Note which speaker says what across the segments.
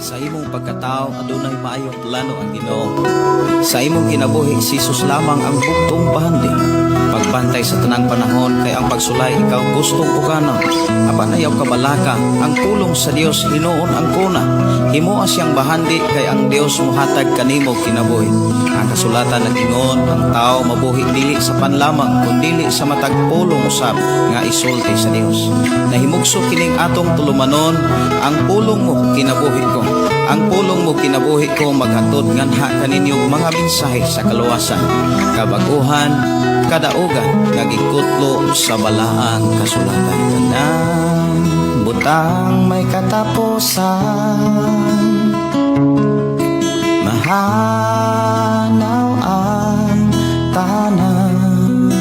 Speaker 1: Sa imong pagkatao, adunay maayong plano ang Ginoo. Sa imong kinabuhi, si Jesus lamang ang bugtong bahandi. Pagbantay sa tanang panahon kay ang pagsulay ikaw gustong uganon. Apan ayaw kabalaka, ang pulong sa Dios hinuon ang kuna. Himoa siyang bahandi kay ang Dios mohatag kanimo kinabuhi. Ang kasulatan nag-ingon, ang tao mabuhi dili sa pan lamang kundili sa matag pulong usab nga isulti sa Dios. Nahimugso kining atong tulumanon, ang pulong mo kinabuhi ko. Ang pulong mo kinabuhi ko maghatod nganha kaninyo mga mensahe sa kaluwasan, kabaguhan, kadaugan nga gikutlo sa balaang kasulatan. Tanang butang may katapusan, mahanaw ang tanan,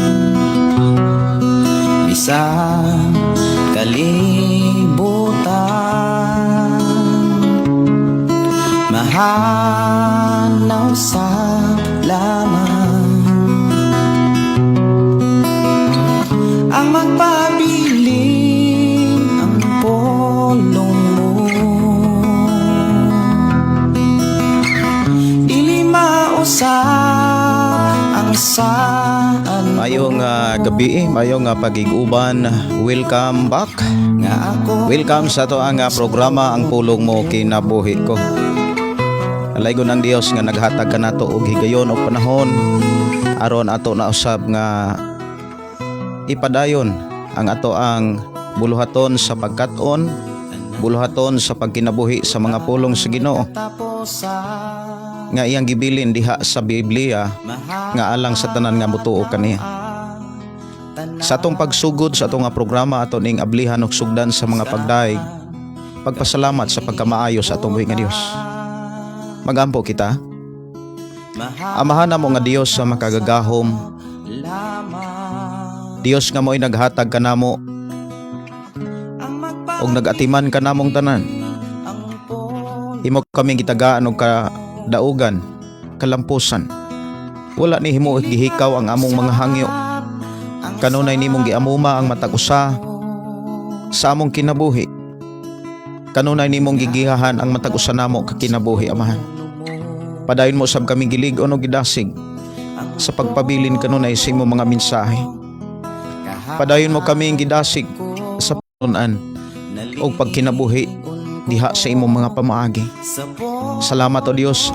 Speaker 1: bisan kalibutan, mahanaw sa laman. Ang magpabilin ang pulong mo, dili mausab ang saan.
Speaker 2: Mayong gabi, mayong pagig-uban. Welcome back.
Speaker 1: Nga ako.
Speaker 2: Welcome sa ato ang programa, Ang Pulong Mo Kinabuhi Ko. Alaygon ang Dios nga naghatag kanato og higayon og panahon aron ato na usab nga ipadayon ang ato ang buluhaton sa pagkat-on, buluhaton sa pagkinabuhi sa mga pulong sa Ginoo
Speaker 1: Tapusan
Speaker 2: nga iyang gibilin diha sa Biblia nga alang sa tanan nga motuo kaniya. Sa atong pagsugod sa atong nga programa, ato ning ablihan og sugdan sa mga pagdaig, pagpasalamat sa pagkamaayo sa atong buhi nga Dios. Magampo kita. Amahan namo nga Dios sa makagagahom, Dios nga mo'y naghatag kanamo og nagatiman kanamong tanan. Imo kami gitagaan og kadaugan, kalampusan. Wala ni himo gihikaw ang among mga hangyo. Kanunay nimong giamuma ang matag usa sa among kinabuhi. Kanunay nimong gigihahan ang matag usa namo ka kinabuhi, Amahan. Padayon mo sab kami gilig-on og gidasig sa pagpabilin kanunay sa imong mga mensahe. Padayon mo kami gidasig sa panunan og pagkinabuhi diha sa imong mga pamaagi. Salamat, O Dios,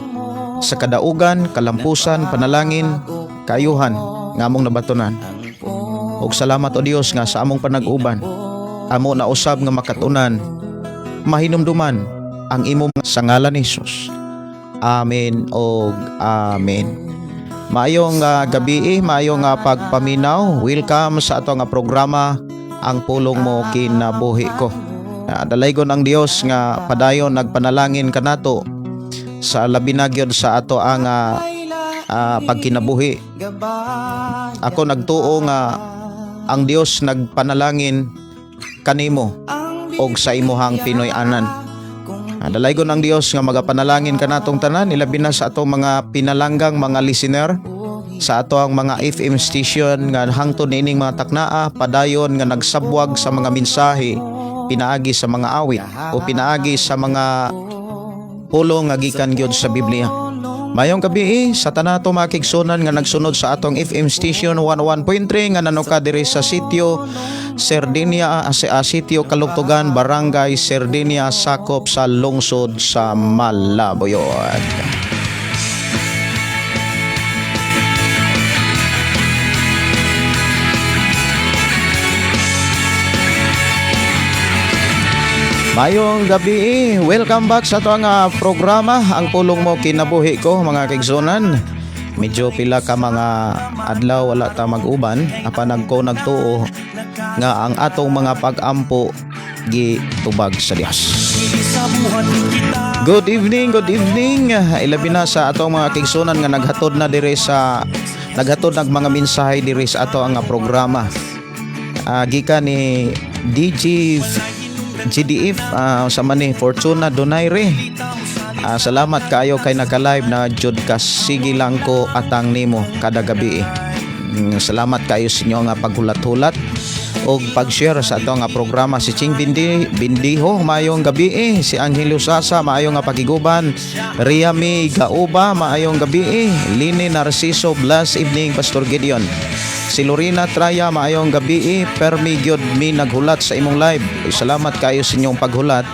Speaker 2: sa kadaugan, kalampusan, panalangin, kaayuhan nga among nabatunan. Og salamat, O Dios, nga sa among panag-uban amo na usab nga makatunan, mahinumduman ang imong sa ngalan ni Jesus. Amen og amen. Maayong gabi, maayong pagpaminaw. Welcome sa ato nga programa, Ang Pulong Mo Kinabuhi Ko. Dalaygon ang Dios nga padayon nagpanalangin kanato sa labi na gyud sa ato ang pagkinabuhi. Ako nagtuo nga ang Dios nagpanalangin kanimo og sa imuhang Pinoy-anan. Dalaygon ang Dios nga magapanalangin kanatong tanan, ilabi na sa atong mga pinalanggang mga listener sa ato ang mga FM station nga hangtod niining mga taknaa padayon nga nagsabwag sa mga mensahe pinaagi sa mga awit o pinaagi sa mga pulong nga gikan gyud sa Biblia. Mayong gabi sa tanato mga kigsunan nga nagsunod sa atong FM station 101.3 nga nanuka diri sa sitio Sardinia, sa sitio Kalugtugan, Barangay Sardinia, sakop sa lungsod sa Malabuyoc. Mayong gabi, welcome back sa ato ang programa, Ang Pulong Mo Kinabuhi Ko, mga kaigsunan. Medyo pila ka mga adlaw wala ta mag-uban, apan nagko nagtuo nga ang atong mga pag-ampo gitubag sa Dios. Good evening, good evening. Ilabi na sa atong mga kaigsunan nga naghatod na diri sa naghatod nag mga mensahe diri sa ato ang programa. Gikan ni DG GDF sa man ni Fortuna Donaire. Salamat kayo kay naka-live na jud ka, sige lang ko atang nimo kada gabi. Salamat kayo sa inyo nga paghulat-hulat. Og pag-share sa ato nga programa. Si Ching Bindi Bindiho, maayong gabi eh. Si Angelo Sasa, maayong nga pakiguban. Riami Gauba, maayong gabi eh. Lini Narciso, blessed evening, Pastor Gideon. Si Lorena Traya, maayong gabi eh. Permi gyud mi naghulat sa imong live. Salamat kayo sa inyong paghulat.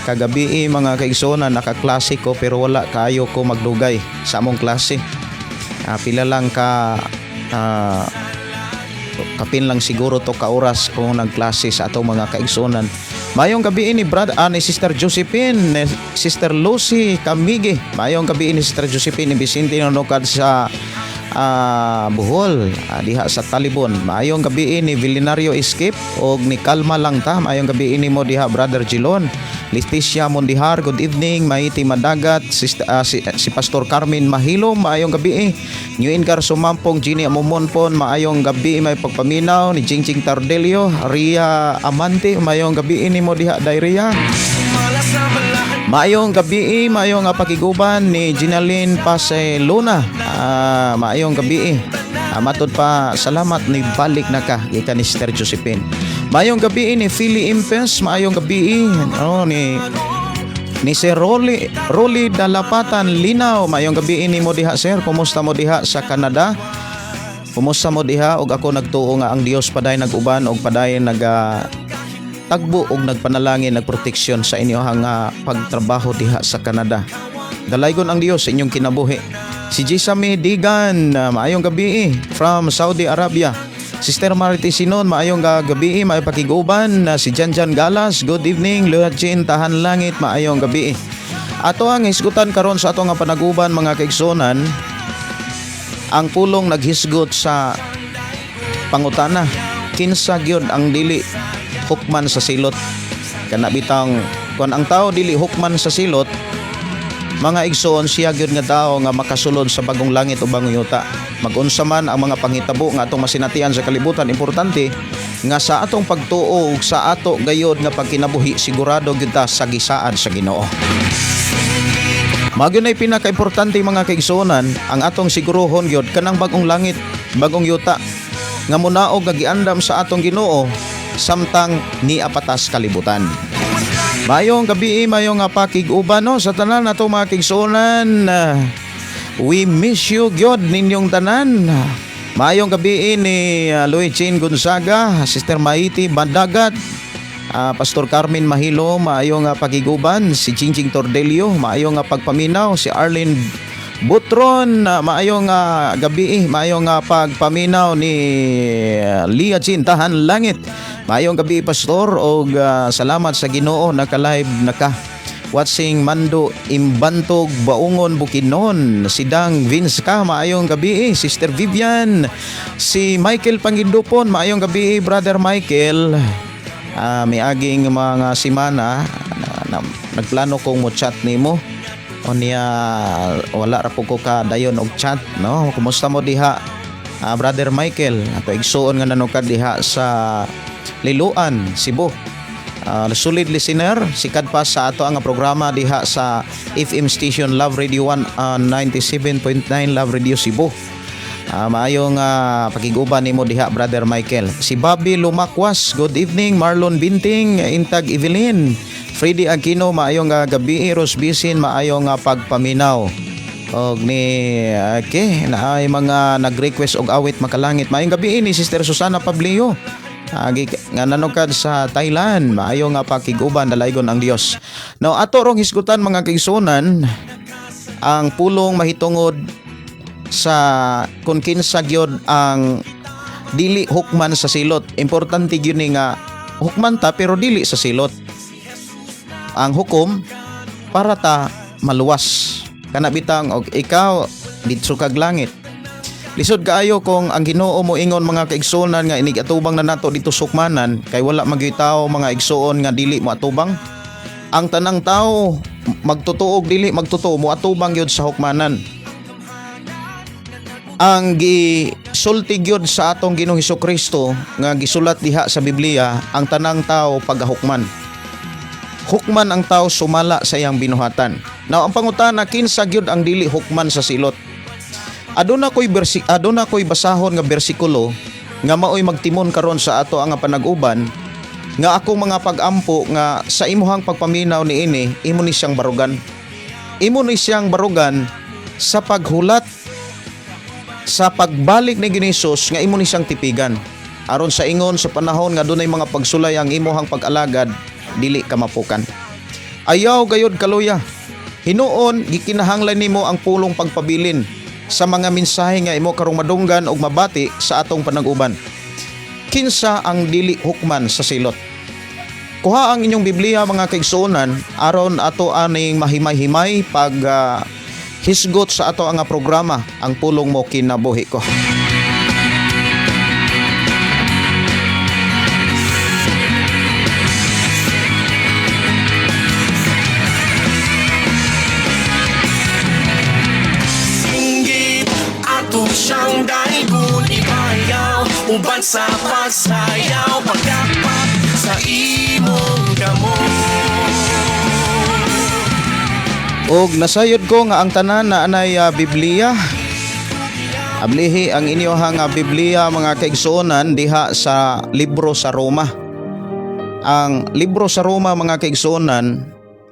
Speaker 2: Kagabi eh, mga kaigsoona, nakaklase ko pero wala kayo ko magdugay sa among klase. Pila lang ka kapin lang siguro to ka oras kung nagklase sa atong mga kaigsunan. Mayong gabi ni Brad ni Sister Josephine, ni Sister Lucy Kamigi. Mayong gabi ni Sister Josephine ni Vicente Nonokad sa Bohol, diha sa Talibon. Maayong gabi ni Villinario Escape og ni Kalma lang ta. Maayong gabi ni mo diha, Brother Gilon. Leticia Mondihar, good evening. Maiti Madagat, si Pastor Carmen Mahilom, maayong gabi. New Ingar Sumampong, Ginny Amumonpon, maayong gabi, may pagpaminaw ni Jingjing Tardelio, Ria Amante, maayong gabi ni mo diha, Dairia. Maayong gabi, maayong nga pakiguban ni Ginaline Paseluna. Maayong gabi. Matod pa, salamat ni balik na ka gikan ni Sister Josephine. Maayong gabi ni Philly Impes, maayong gabi oh, ni Sir Rolly, Rolly Dalapatan Linaw, maayong gabi ni mo diha, sir. Kumusta mo diha sa Canada? Kumusta mo diha? Og ako nagtuo nga ang Dios paday nag-uban og paday naga tagbo og nagpanalangin, nagproteksyon sa inyong pagtrabaho diha sa Canada. Dalaygon ang Dios sa inyong kinabuhi. Si Jisami Digan, maayong gabi from Saudi Arabia. Sister Marity Sinon, maayong gabi, maayong pakiguban. Si Janjan Galas, good evening. Luhatsin Tahan Langit, maayong gabi. Ato ang hisgutan karon sa ato nga panaguban, mga kaigsunan, ang pulong naghisgot sa pangutana, kinsa gyud ang dili hukman sa silot? Kana bitang kon ang tao dili hukman sa silot, mga igsoon, siya gyud nga tao nga makasulod sa bagong langit o bagong yuta. Magunsa man ang mga panghitabo nga atong masinatian sa kalibutan, importante nga sa atong pagtuo ug sa ato gayod nga pagkinabuhi, sigurado gyud ta sa gisaad sa Ginoo. Mao gyud nay pinakaimportante, mga kaigsuonan, ang atong siguruhon gyud kanang bagong langit, bagong yuta nga munaog nga giandam sa atong Ginoo samtang niapatas kalibutan. Mayong gabi, mayong nga pakig-uban no sa tanan nato, mga kaigsuonan. We miss you gyud ninyong tanan. Mayong gabi ni Luis Chin Gonzaga, Sister Maiti Bandagat, Pastor Carmen Mahilo, maayong pagiguban, si Jingjing Tordelio, maayong pagpaminaw, si Arlene Butron, maayong gabi, maayong pagpaminaw ni Lia Chin Tahan Langit. Maayong gabi, Pastor, og salamat sa Ginoo naka-live naka. Watching Mando Imbantog Baungon Bukidnon. Sidang Vince ka, maayong gabi. Sister Vivian, si Michael Pangindupon, maayong gabi, Brother Michael. Miaging mga simana na nagplano kong mo chat nimo o niya wala ra po ko ka dayon og chat no. Kumusta mo diha, Brother Michael, ato igsuon nga nanukad diha sa Liloan, Cebu? Solid listener, sikat pa sa ato ang programa diha sa FM station Love Radio 1, 97.9 Love Radio Cebu. Maayong pakiguban nimo diha, Brother Michael. Si Bobby Lumakwas, good evening. Marlon Binting, Intag Evelyn, Freddy Aquino, maayong gabi. Ros Bisin, maayong pagpaminaw. Og ni okay, naay mga nag-request og awit makalangit. Maayong gabi ni Sister Susana Pablio. Agi nga nanukad sa Thailand, maayo nga pakiguban, dalaygon ang Dios. Now ato rong hisgutan, mga kaigsunan, ang pulong mahitungod sa kung kinsa gyud ang dili hukman sa silot. Importante gyud ni nga hukman ta pero dili sa silot. Ang hukom para ta maluwas. Kana bitang og ikaw didto kag langit. Lisod kaayo kung ang Ginoo mo ingon, mga kaigsuonan, nga inig atubang na nato dito sukmanan kay wala magyud tao, mga igsuon, nga dili mo atubang. Ang tanang tao, magtotoo og dili magtotoo, mo atubang gyud sa hukmanan. Ang gisulti gyud sa atong Ginoong Kristo nga gisulat diha sa Biblia, ang tanang tao pagahukman. Hukman ang tao sumala sa iyang binuhatan. Now ang pangutana, kinsa gyud ang dili hukman sa silot? Aduna ko'y basahon nga bersikulo Nga maoy magtimon karon sa ato ang panag-uban nga akong mga pag-ampo nga sa imuhang pagpaminaw niini, imo ni siyang barugan. Imo ni siyang barugan sa paghulat sa pagbalik ni Ginoong nga imo ni siyang tipigan. Aron sa ingon sa panahon nga dunay mga pagsulay ang imuhang pag-alagad, dili ka mapukan. Ayaw gayod kaluya. Hinuon gikinahanglan nimo ang pulong pagpabilin sa mga mensahe nga imo karong madunggan og mabati sa atong panag-uban. Kinsa ang dili hukman sa silot? Kuha ang inyong Biblia, mga kaigsuonan, aron ato aning mahimay-himay pag hisgot sa ato ang programa, Ang Pulong Mo Kinabuhi Ko.
Speaker 3: Singgit ato siyang daigon, ibayaw uban sa pagsayaw, pagdapat sa imong kamot.
Speaker 2: Og nasayod ko nga ang tanan na anay Biblia. Ablihi ang inyohang Biblia, mga kaigsuonan, diha sa libro sa Roma. Ang libro sa Roma, mga kaigsuonan,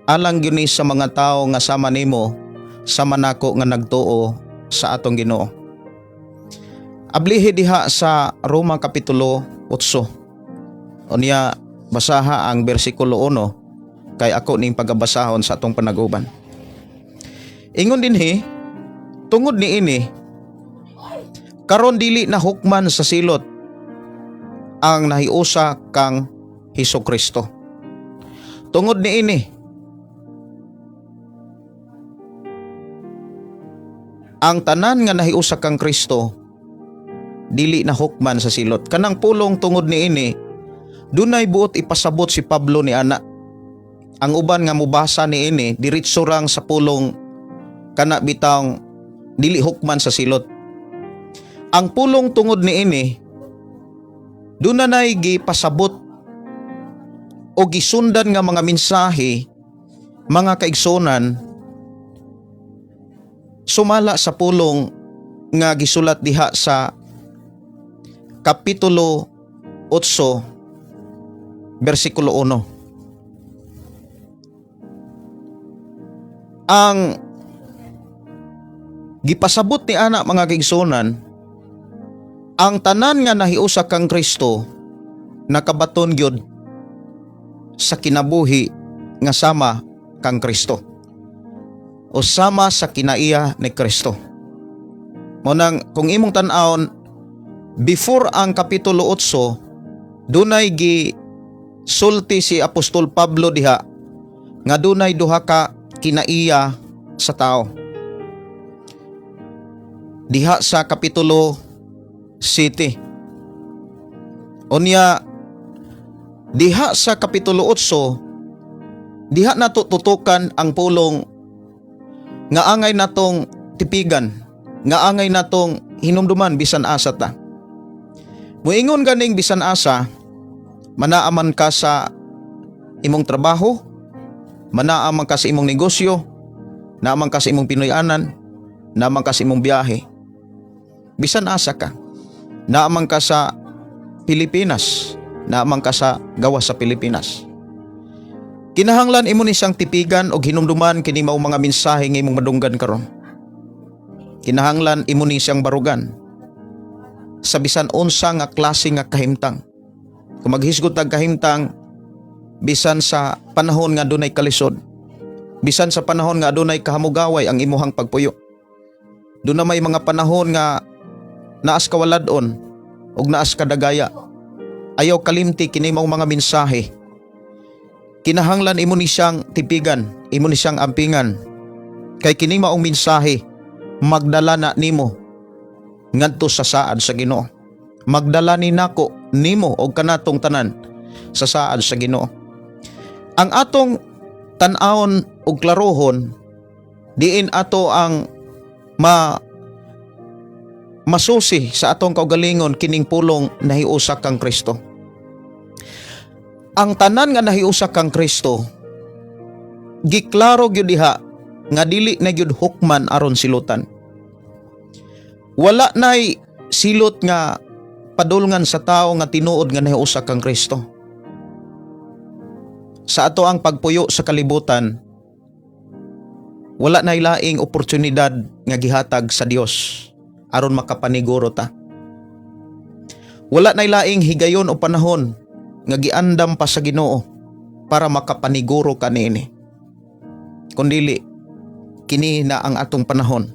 Speaker 2: alang gyud ni sa mga tawo nga sama nimo, sama nako nga nagtuo sa atong Ginoo. Ablihi diha sa Roma kapitulo 8. Unya basaha ang bersikulo 1 kay ako ning pagabasahon sa atong panaguban. Ingon dinhi, tungod ni ini, karon dili na hukman sa silot ang nahiusa kang Hesus Kristo. Tungod ni ini, ang tanan nga nahiusa kang Kristo dili na hukman sa silot. Kanang pulong "tungod ni ini", dunay buot ipasabot si Pablo ni ana. Ang uban nga mubasa ni ini, diretso rang sa pulong kana bitang dili hukman sa silot. Ang pulong "tungod ni ini", dunay gipasabot o gisundan nga mga mensahe, mga kaigsonan, sumala sa pulong nga gisulat diha sa kapitulo 8 bersikulo 1. Ang gipasabot ni ana, mga kaigsonan, ang tanan nga nahiusa kang Kristo nakabaton gyud sa kinabuhi nga sama kang Kristo o sama sa kinaiya ni Kristo. Mao nang kung imong tan-awon before ang kapitulo 8, dunay gi sulti si Apostol Pablo diha nga dunay duha ka kinaiya sa tao. Diha sa kapitulo 7. Unya diha sa kapitulo 8, diha nato tutukan ang pulong nga angay natong tipigan, nga angay natong hinumduman bisan asa ta. Muingon ganing bisan asa, manaaman ka sa imong trabaho, manaaman ka sa imong negosyo, naaman ka sa imong Pinoyanan, naaman ka sa imong biyahe. Bisan asa ka, naaman ka sa Pilipinas, naaman ka sa gawas sa Pilipinas. Kinahanglan imo ni siyang tipigan og hinumduman kini mao mga mensahe nga imong madunggan karon. Kinahanglan imo ni siyang barugan sa bisan unsa nga klase nga kahimtang. Kung maghisgot tag kahimtang, bisan sa panahon nga dunay kalisod, bisan sa panahon nga adunay kahamugaway ang imuhang pagpuyo. Doon na may mga panahon nga naas kawalad-on ug naas kadagaya. Ayaw kalimti kini mao mga mensahe. Kinahanglan imo ni siyang tipigan, imo ni siyang ampingan. Kay kini maong mensahe magdala na nimo ngadto sa saad sa Ginoo. Magdala ni nako nimo og kanatong tanan sa saad sa Ginoo. Ang atong tan-awon og klarohon diin ato ang masusi sa atong kaugalingon kining pulong "nahiusa kang Kristo". Ang tanan nga nahiusa kang Kristo, giklaro gyud diha nga dili na gyud hukman aron silutan. Wala nay silot nga Padulngan sa tao nga tinuod nga nahiusa kang Kristo. Sa ato ang pagpuyo sa kalibutan, wala na laing oportunidad nga gihatag sa Dios aron makapaniguro ta. Wala na laing higayon o panahon nga giandam pa sa Ginoo para makapaniguro ka niini. Kundili kini na ang atong panahon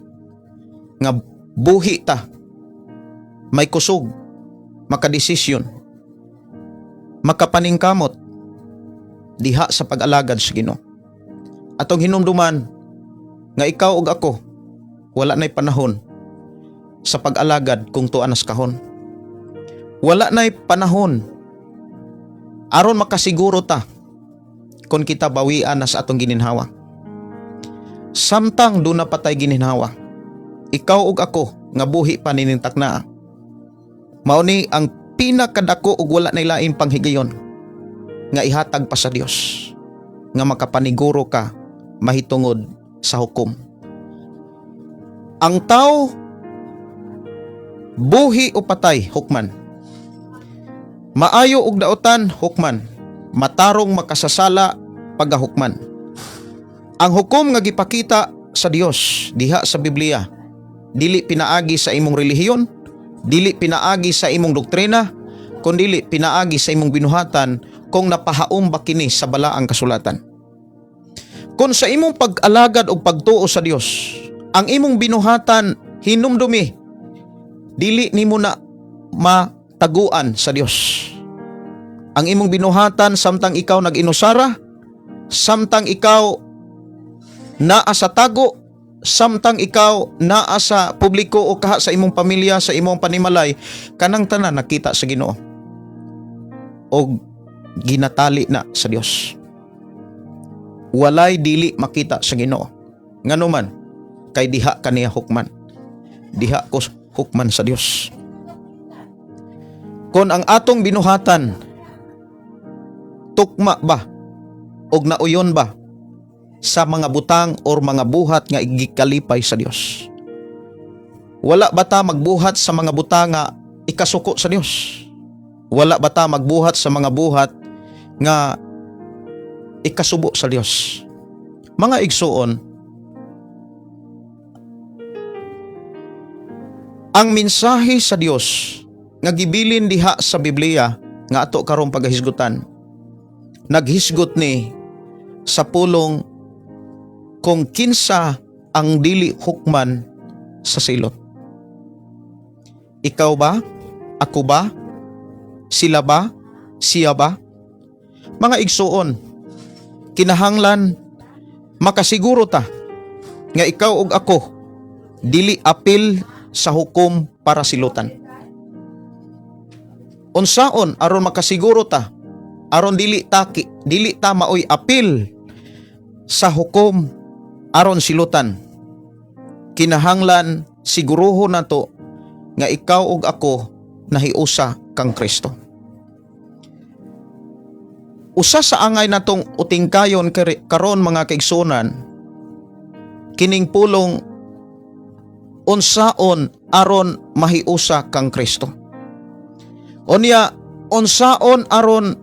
Speaker 2: nga buhi ta, may kusog, makadesisyon, makapaningkamot diha sa pag-alagad sa Ginoo. Atong hinumduman nga ikaw ug ako, wala na'y panahon sa pag-alagad kung tuan nas kahon. Wala na'y panahon aron makasiguro ta kung kita bawian na sa atong gininhawa. Samtang duna pa tay gininhawa, ikaw ug ako nga buhi pa nining takna, mao ni ang pinakadako ug wala na lain panghigayon nga ihatag pa sa Dios nga makapaniguro ka mahitungod sa hukom. Ang tao, buhi o patay, hukman. Maayo og daotan, hukman. Matarong, makasasala, pagahukman. Ang hukom nga gipakita sa Dios diha sa Biblia, dili pinaagi sa imong relihiyon, dili pinaagi sa imong doktrina, kundili pinaagi sa imong binuhatan kung napahaom ba kini sa balaang kasulatan. Kung sa imong pag-alagad o pagtuo sa Dios, ang imong binuhatan, hinumdumi, dili nimo na mataguan sa Dios. Ang imong binuhatan samtang ikaw nag-inusara, samtang ikaw naa sa tago, samtang ikaw naa sa publiko o kaha sa imong pamilya, sa imong panimalay, kanang tanan nakita sa Ginoo. Og ginatali na sa Dios. Walay dili makita sa Ginoo. Ngano man, kay diha kaniya hukman. Diha ko hukman sa Dios. Kon ang atong binuhatan tukma ba og nauyon ba sa mga butang or mga buhat nga igikalipay sa Dios? Wala ba ta magbuhat sa mga butang nga ikasuko sa Dios? Wala ba ta magbuhat sa mga buhat nga ikasubo sa Dios? Mga igsuon, ang mensahe sa Dios nga gibilin diha sa Biblia nga ato karong pagahisgutan, naghisgot ni sa pulong kung kinsa ang dili hukman sa silot. Ikaw ba? Ako ba? Sila ba? Siya ba? Mga igsuon, kinahanglan makasiguro ta nga ikaw ug ako dili apil sa hukom para silutan. Unsaon aron makasiguro ta aron dili ta maoy apil sa hukom aron silutan? Kinahanglan siguruho nato nga ikaw ug ako nahiusa kang Kristo. Usa sa angay natong utingkayon karon, mga kaigsunan, kining pulong unsaon aron mahiusa kang Kristo. Unya, unsaon aron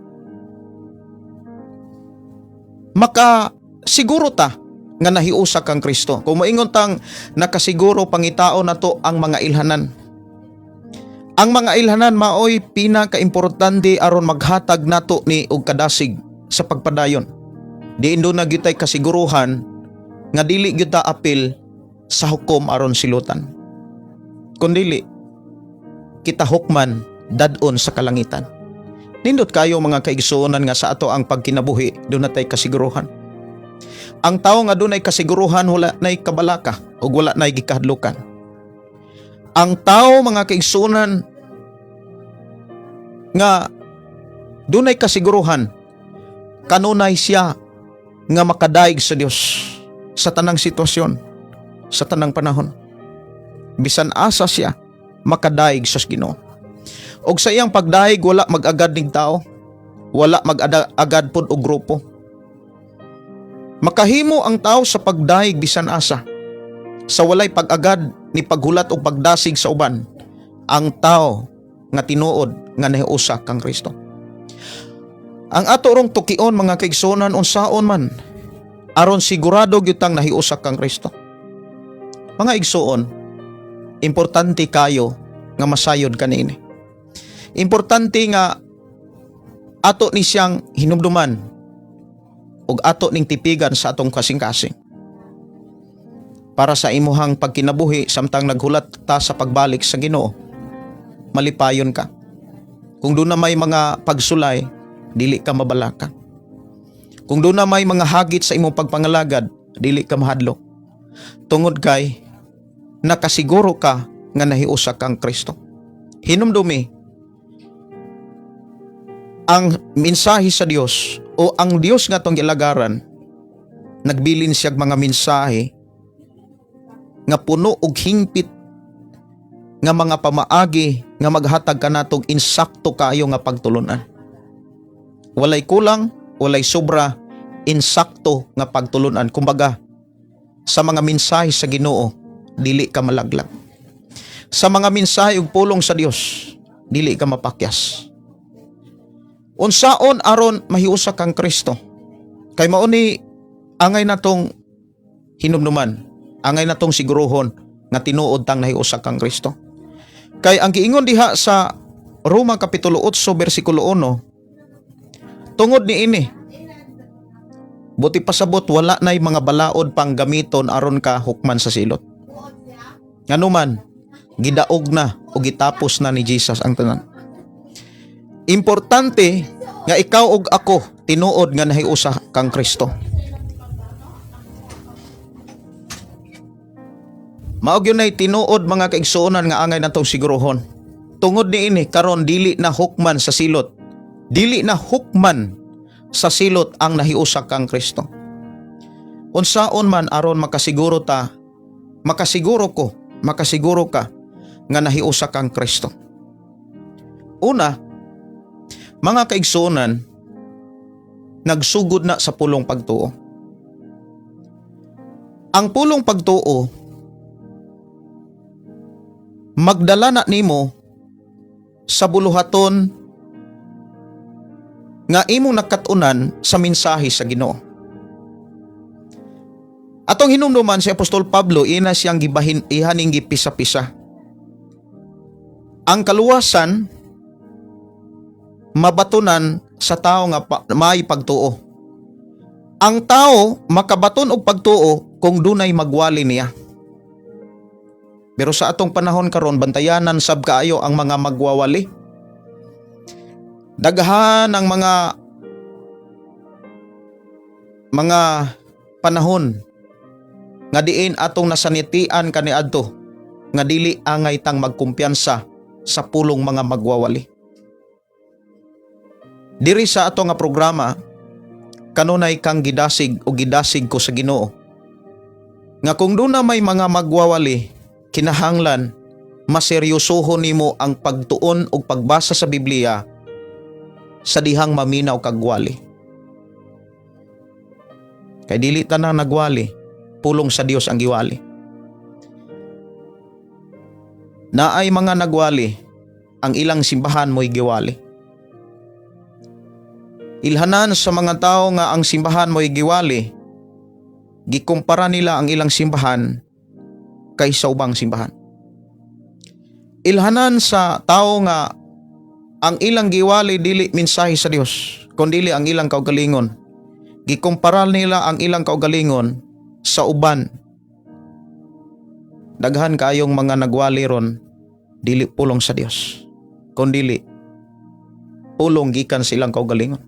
Speaker 2: maka siguro ta nga nahiusa kang Kristo? Kung moingon tang nakasiguro, pangitao nato ang mga ilhanan. Ang mga ilhanan maoy pinakaimportante aron maghatag nato ni og kadasig sa pagpadayon. Diin duna gyud tay kasiguruhan nga dili gyud ta apil sa hukom aron silutan. Kun dili kita hukman dad-on sa kalangitan. Nindot kayo, mga kaigsuonan, nga sa ato ang pagkinabuhi duna tay kasiguruhan. Ang tawo nga dunay kasiguruhan, wala nay kabalaka ug wala nay gikahadlukan. Ang tao, mga kaigsuonan, nga dunay kasiguruhan, kanunay siya nga makadaig sa Dios sa tanang sitwasyon, sa tanang panahon. Bisan asa siya, makadaig sa Ginoo. Og sa iyang pagdaig, wala mag-agad ning tao, wala mag-agad pod og grupo. Makahimo ang tao sa pagdaig bisan asa. Sa walay pag-agad ni paghulat o pagdasig sa uban, ang tao nga tinuod nga nahiusa kang Kristo. Ang ato rong tukion, mga kaigsuonan, unsaon man aron sigurado gyud tang nahiusa kang Kristo? Mga igsuon, importante kayo nga masayod kanini. Importante nga ato ni siyang hinumduman ug ato ning tipigan sa atong kasing-kasing. Para sa imuhang pagkinabuhi samtang naghulat ta sa pagbalik sa Ginoo, malipayon ka. Kung duna may mga pagsulay, dili ka mabalaka. Kung duna may mga hagit sa imong pagpangalagad, dili ka mahadlok. Tungod kay nakasiguro ka nga nahiusa kang Kristo. Hinumdumi, ang mensahe sa Dios o ang Dios nga atong gilagaran, nagbilin siyag mga mensahe nga puno og hingpit nga mga pamaagi nga maghatag kanatog insakto kaayo nga pagtulunan. Walay kulang, walay sobra, insakto nga pagtulunan. Kumbaga, sa mga mensahe sa Ginoo, dili ka malaglag. Sa mga mensahe ug pulong sa Dios, dili ka mapakyas. Unsaon aron mahiusa kang Kristo? Kay mao ni angay natong hinumduman, angay natong siguruhon nga tinuod tang nahiusa kang Kristo. Kay ang giingon diha sa Roma Kapitulo 8 bersikulo 1, tungod ni ini, buti pasabot wala nay mga balaod pang gamiton aron ka hukman sa silot. Nganuman, gidaog na o gitapos na ni Jesus ang tanan. Importante nga ikaw ug ako tinuod nga nahiusa kang Kristo. Mao gyud nay tinuod, mga kaigsuonan, nga angay natong siguruhon. Tungod niini, karon dili na hukman sa silot. Dili na hukman sa silot ang nahiusa kang Kristo. Unsaon man aron makasiguro ta, makasiguro ko, makasiguro ka nga nahiusa kang Kristo? Una, mga kaigsuonan, nagsugod na sa pulong pagtuo. Ang pulong pagtuo magdala na nimo sa buluhaton nga imong nakatunan sa mensahe sa Ginoo. Atong hinumduman si Apostol Pablo, ina siyang gibahin ihaning gipisa-pisa. Ang kaluwasan mabatunan sa tao nga may pagtuo. Ang tao makabaton og pagtuo kung dunay magwali niya. Pero sa atong panahon karon, bantayanan sab kaayo ang mga magwawali. Daghan ang mga panahon nga diin atong nasanitian kaniadto nga dili angay tang magkumpiyansa sa pulong mga magwawali. Diri sa ato nga programa, kanunay kang gidasig o gidasig ko sa Ginoo nga kung duna may mga magwawali, kinahanglan maseryosohon nimo ang pagtuon og pagbasa sa Biblia sa dihang maminaw kag wali. Kay dili tanang nagwali, pulong sa Dios ang giwali. Naay mga nagwali, ang ilang simbahan mo'y giwali. Ilhanan sa mga tao nga ang simbahan mo'y giwali, gikumpara nila ang ilang simbahan kaysa ubang simbahan. Ilhanan sa tao nga ang ilang giwali dili mensahe sa Dios, kundili ang ilang kaugalingon. Gikumpara nila ang ilang kaugalingon sa uban. Daghan kayong mga nagwali ron, dili pulong sa Dios, kundili pulong gikan sa ilang kaugalingon.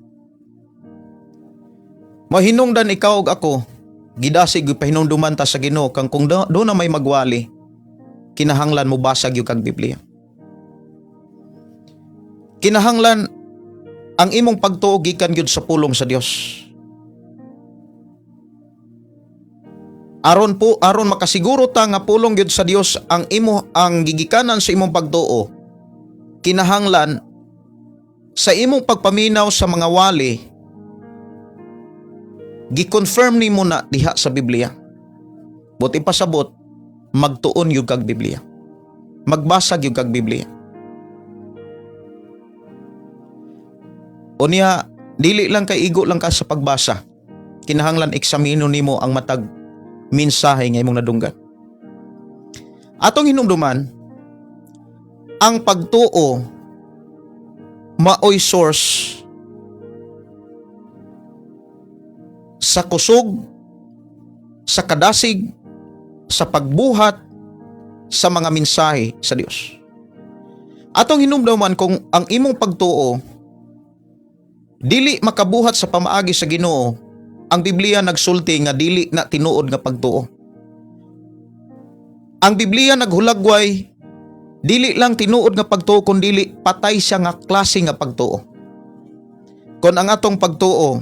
Speaker 2: Mahinungdan ikaw ug ako, gidasig pahinumduman ta sa Ginoo kang kung duna may magwali, kinahanglan mo basag gyud kag Biblia. Kinahanglan ang imong pagtuo gikan gyud sa pulong sa Dios. Aron makasiguro ta nga pulong gyud sa Dios ang imo ang gigikanan sa imong pagtuo, kinahanglan sa imong pagpaminaw sa mga wali, gi-confirm nimo na diha sa Biblia. Buti pasabot, magtuon gyud kag Biblia. Magbasa gyud kag Biblia. Unya, dili lang kay igo lang ka sa pagbasa. Kinahanglan eksamino nimo ang matag mensahe nga imong nadunggan. Atong hinumduman, ang pagtuo maoy source sa kusog, sa kadasig, sa pagbuhat sa mga mensahe sa Dios. Atong hinumduman, kung ang imong pagtuo dili makabuhat sa pamaagi sa Ginoo, ang Biblia nagsulti nga dili na tinuod nga pagtuo. Ang Biblia naghulagway, dili lang tinuod nga pagtuo kun dili patay siya nga klase nga pagtuo. Kon ang atong pagtuo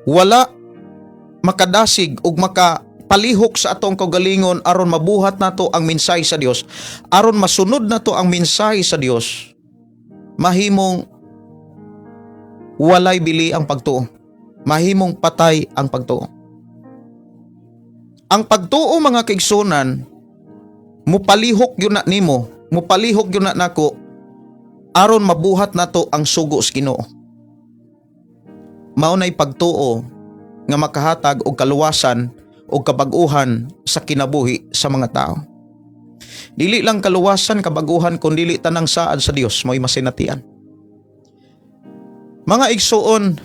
Speaker 2: wala makadasig ug makapalihok sa atong kaugalingon aron mabuhat nato ang mensahe sa Dios, aron masunod nato ang mensahe sa Dios, mahimong walay bili ang pagtuo. Mahimong patay ang pagtuo. Ang pagtuo, mga kaigsunan, mupalihok gyud na nimo, mupalihok gyud na nako aron mabuhat nato ang sugo sa Ginoo. Mao nay pagtuo nga makahatag og kaluwasan o kabag-uhan sa kinabuhi sa mga tao. Dili lang kaluwasan, kabaguhan, kun dili tanang saad sa Dios mo'y masinatian. Mga igsuon,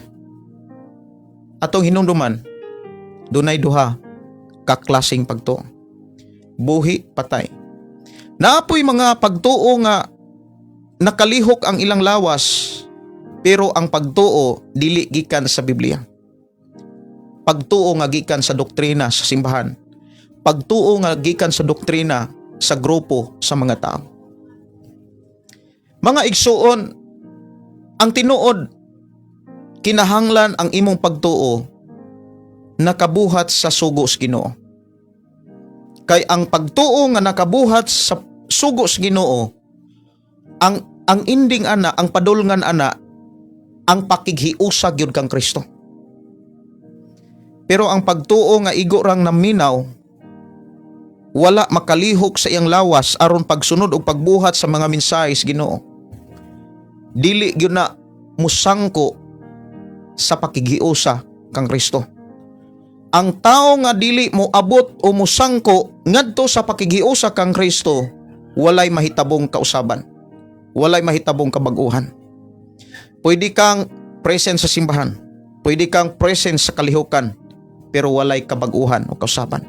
Speaker 2: atong hinumduman, dunay duha ka klaseng pagtuo. Buhi, patay. Naa poy mga pagtuo nga nakalihok ang ilang lawas, pero ang pagtuo dili gikan sa Biblia. Pagtuo nga gikan sa doktrina sa simbahan. Pagtuo nga gikan sa doktrina sa grupo sa mga tao. Mga igsuon, ang tinuod, kinahanglan ang imong pagtuo nakabuhat sa sugo sa Ginoo. Kay ang pagtuo nga nakabuhat sa sugo sa Ginoo, ang ending ana, ang padulngan ana, ang pakighiusa gyud kang Kristo. Pero ang pagtuo nga igo rang naminaw, wala makalihok sa iyang lawas aron pagsunod og pagbuhat sa mga mensahe sa Ginoo, dili gyud na musangko sa pakighiusa kang Kristo. Ang tao nga dili mo abot o musangko ngadto sa pakighiusa kang Kristo, walay mahitabong kausaban. Walay mahitabong kabag-uhan. Pwede kang present sa simbahan, pwede kang present sa kalihukan, pero walay kabag-uhan o kausaban.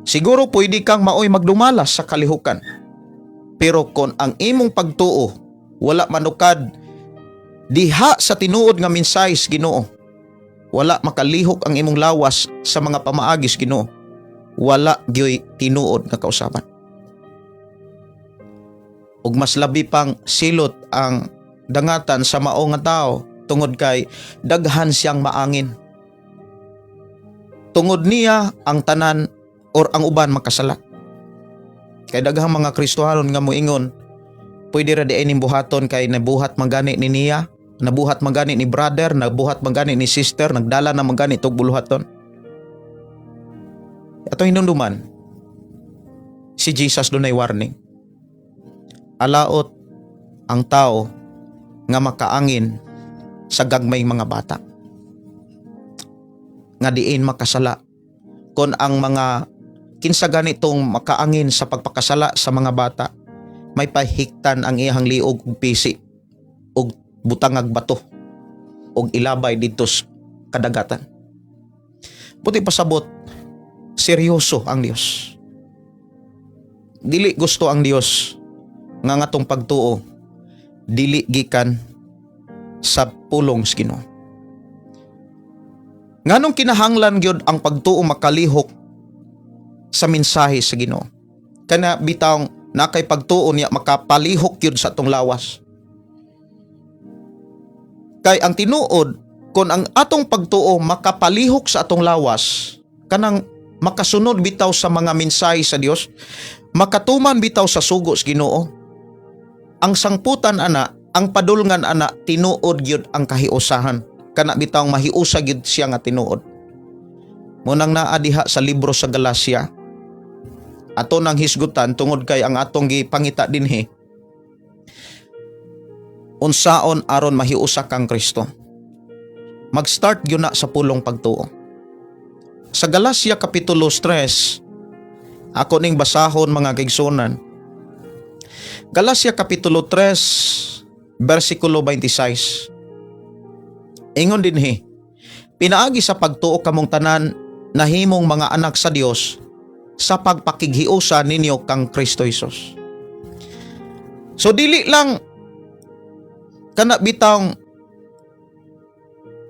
Speaker 2: Siguro pwede kang maoy magdumala sa kalihukan. Pero kung ang imong pagtuo wala manukad diha sa tinuod nga mensahe sa Ginoo, wala makalihok ang imong lawas sa mga pamaagi sa Ginoo, wala gyoy tinuod nga kausaban. Ug mas labi pang silot ang dangatan sa mao nga tao tungod kay daghan siyang maangin. Tungod niya ang tanan or ang uban makasala. Kay daghang mga Kristohanon nga moingon, "Pwede ra diay ning buhaton kay nabuhat man gani ni niya, nabuhat man gani ni brother, nabuhat man gani ni sister, nagdala na man gani tog buluhaton." Atong hinumduman, si Jesus dunay warning. Alaot ang tao nga makaangin sa gagmay mga bata nga diin makasala. Kon ang mga kinsa ganitong makaangin sa pagpakasala sa mga bata, may pahiktan ang iyang liog og pisi og butangag bato og ilabay didto sa kadagatan. Buot pasabot, seryoso ang Dios. Dili gusto ang Dios nga ngatong pagtuo dili gikan sa pulong sa Ginoo. Nganong kinahanglan gyud ang pagtuo makalihok sa mensahe sa Ginoo? Kana bitawng nakay pagtuo niya makapalihok gyud sa atong lawas. Kay ang tinuod, kon ang atong pagtuo makapalihok sa atong lawas, kanang makasunod bitaw sa mga mensahe sa Dios, makatuman bitaw sa sugo sa Ginoo, ang sangputan ana, ang padulngan ana, tinuod gyud ang kahiusahan. Kana bitawng mahiusa gyud siya nga tinuod. Munang naa diha sa libro sa Galacia. Ato nang hisgutan tungod kay ang atong gipangita dinhi. Unsaon aron mahiusa kang Kristo? Mag-start gyud na sa pulong pagtuo. Sa Galacia Kapitulo 3, ako ning basahon, mga kaigsunan. Galacia Kapitulo 3, versikulo 26. Ingon dinhi, "Pinaagi sa pagtuo kamong tanan nahimong mga anak sa Dios sa pagpakighiusa ninyo kang Kristo Jesus." So dili lang kana bitang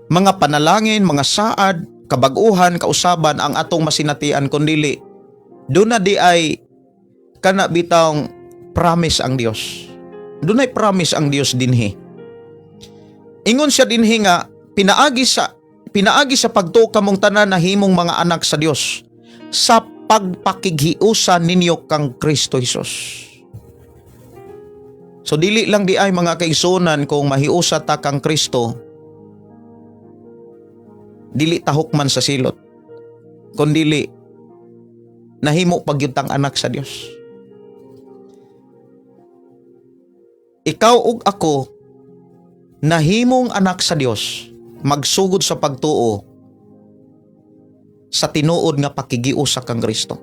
Speaker 2: mga panalangin, mga saad, kabag-uhan, kausaban ang atong masinatian, kundili duna diay kana bitang promise ang Dios. Dunay promise ang Dios dinhi. Ingon siya dinhi nga pinaagi sa pagtuo kamong tanan nahimong mga anak sa Dios sa pagpakighiusa ninyo kang Kristo Jesus. So dili lang diay, mga kaigsunan, kung mahiusa ta kang Kristo, dili ta hukman sa silot, kundili nahimo pa gyud tang anak sa Dios. Ikaw ug ako nahimong anak sa Dios magsugod sa pagtuo sa tinuod nga pakighiusa kang Kristo.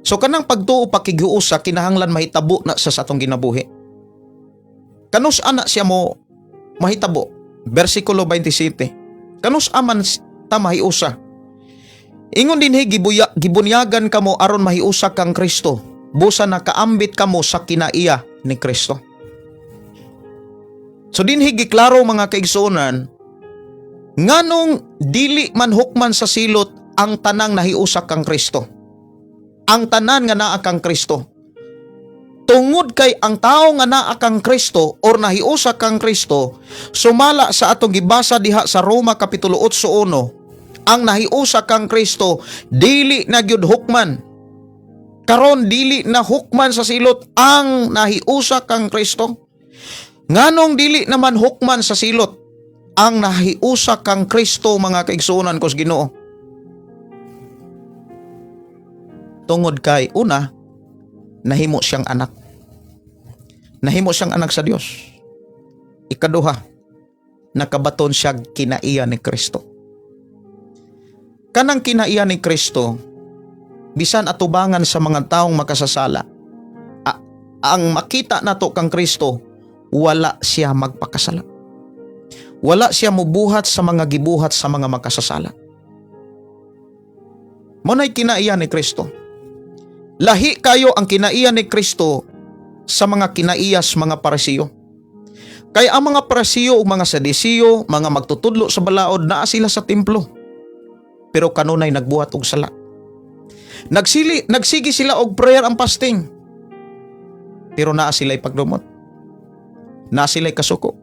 Speaker 2: So kanang pagtuo pakighiusa, kinahanglan mahitabo na sa atong kinabuhi. Kanus ana siya mo mahitabo? Versikulo 27. Kanus aman ta mahiusa? Ingon dinhi, "Gibunyagan kamo aron mahiusa kang Kristo. Busa nakaambit kamo sa kinaiya ni Kristo." So dinhi giklaro, mga kaigsuonan, nganong dili man hukman sa silot ang tanang nahiusa kang Kristo. Ang tanan nga naa kang Kristo. Tungod kay ang tao nga naa kang Kristo or nahiusa kang Kristo, sumala sa atong gibasa diha sa Roma Kapitulo 8:1, ang nahiusa kang Kristo dili na gyud hukman. Karon dili na hukman sa silot ang nahiusa kang Kristo. Nganong dili naman hukman sa silot ang nahiusa kang Kristo, mga kaigsuonan ko sa Ginoo? Tungod kay una, nahimo siyang anak. Nahimo siyang anak sa Dios. Ikaduha, nakabaton siya kinaiya ni Kristo. Kanang kinaiya ni Kristo, bisan atubangan sa mga taong makasasala, ang makita nato kang Kristo, wala siya magpakasala. Wala siya mubuhat sa mga gibuhat sa mga makasasala. Mao na'y kinaiya ni Kristo. Lahi kayo ang kinaiya ni Kristo sa mga kinaiyas mga Parisiyo. Kaya ang mga Parisiyo ug mga Sadisiyo, mga magtutudlo sa balaod, naa sila sa templo. Pero kanunay nagbuhat og sala. Nagsigi sila og prayer and fasting. Pero naa sila pagdumot. Naa sila'y kasuko.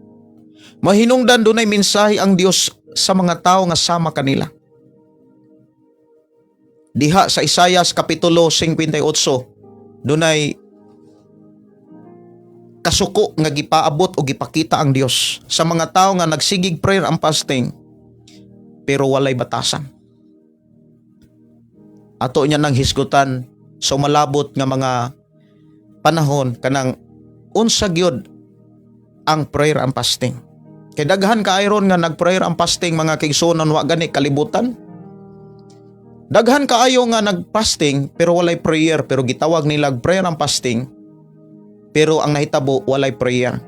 Speaker 2: Mahinungdan dunay mensahe ang Dios sa mga tao nga sama kanila. Diha sa Isayas Kapitulo 58, dunay kasuko nga gipaabot o gipakita ang Dios sa mga tao nga nagsigig prayer and fasting pero walay batasan. Ato niya nang hisgutan sa umalabot nga mga panahon kanang unsa gyud ang prayer and fasting. Kay daghan kaayo nga nag-prayer and fasting, mga kaigsuonan, wa gani kalibutan. Daghan kaayo nga nag-fasting pero walay prayer, pero gitawag nila prayer and fasting, pero ang nahitabo walay prayer.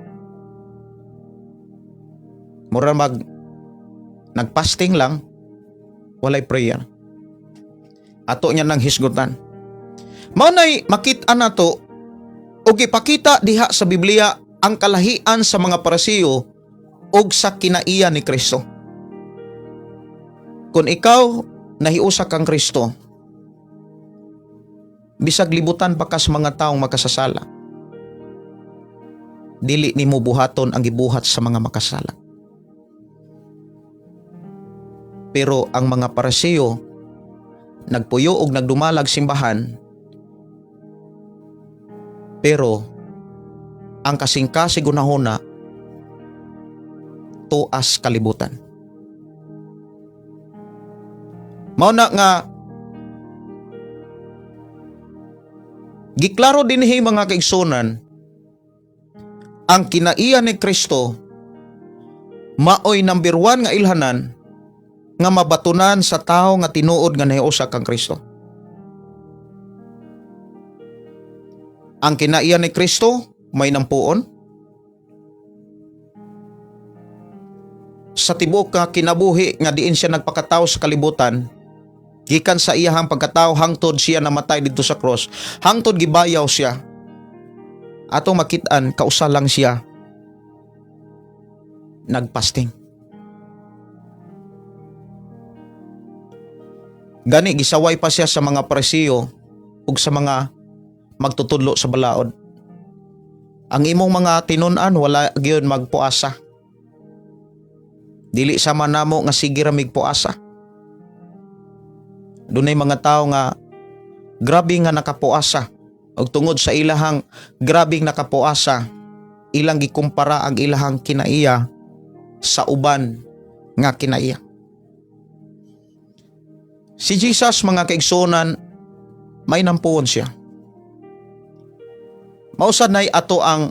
Speaker 2: Mura nag-fasting lang, walay prayer. Ato niya nang hisgutan. Mao nay makit-an nato og ipakita diha sa Biblia ang kalahian sa mga Parisiyo og sa kinaiya ni Kristo. Kung ikaw nahiusa kang Kristo, bisag libutan pa kas mga taong makasasala, dili nimo buhaton ang gibuhat sa mga makasala. Pero ang mga Parisiyo nagpuyo og nagdumalag simbahan, pero ang kasing-kasing hunahuna tuas kalibutan. Mao na nga giklaro dinhi, mga kaigsunan, Ang kinaiya ni Kristo maoy number 1 nga ilhanan nga mabatunan sa tao nga tinuod nga nahiusa kang Kristo. Ang kinaiya ni Kristo may nampuon sa tibuok nga kinabuhi nga diin siya nagpakatao sa kalibutan, gikan sa iyahang pagkatao hangtod siya namatay didto sa cross, hangtod gibayaw siya, atong makit-an kausa lang siya nagpasting. Gani gisaway pa siya sa mga Parisiyo ug sa mga magtutudlo sa balaod. Ang imong mga tinun-an wala gyud magpuasa. Dili sama namo nga sige ra migpuasa. Dunay mga tawo nga grabe nga nakapuasa ug tungod sa ilahang grabing nakapuasa, ilang gikumpara ang ilahang kinaiya sa uban nga kinaiya. Si Jesus, mga kaigsuonan, may nampuon siya. Mausad nay ato ang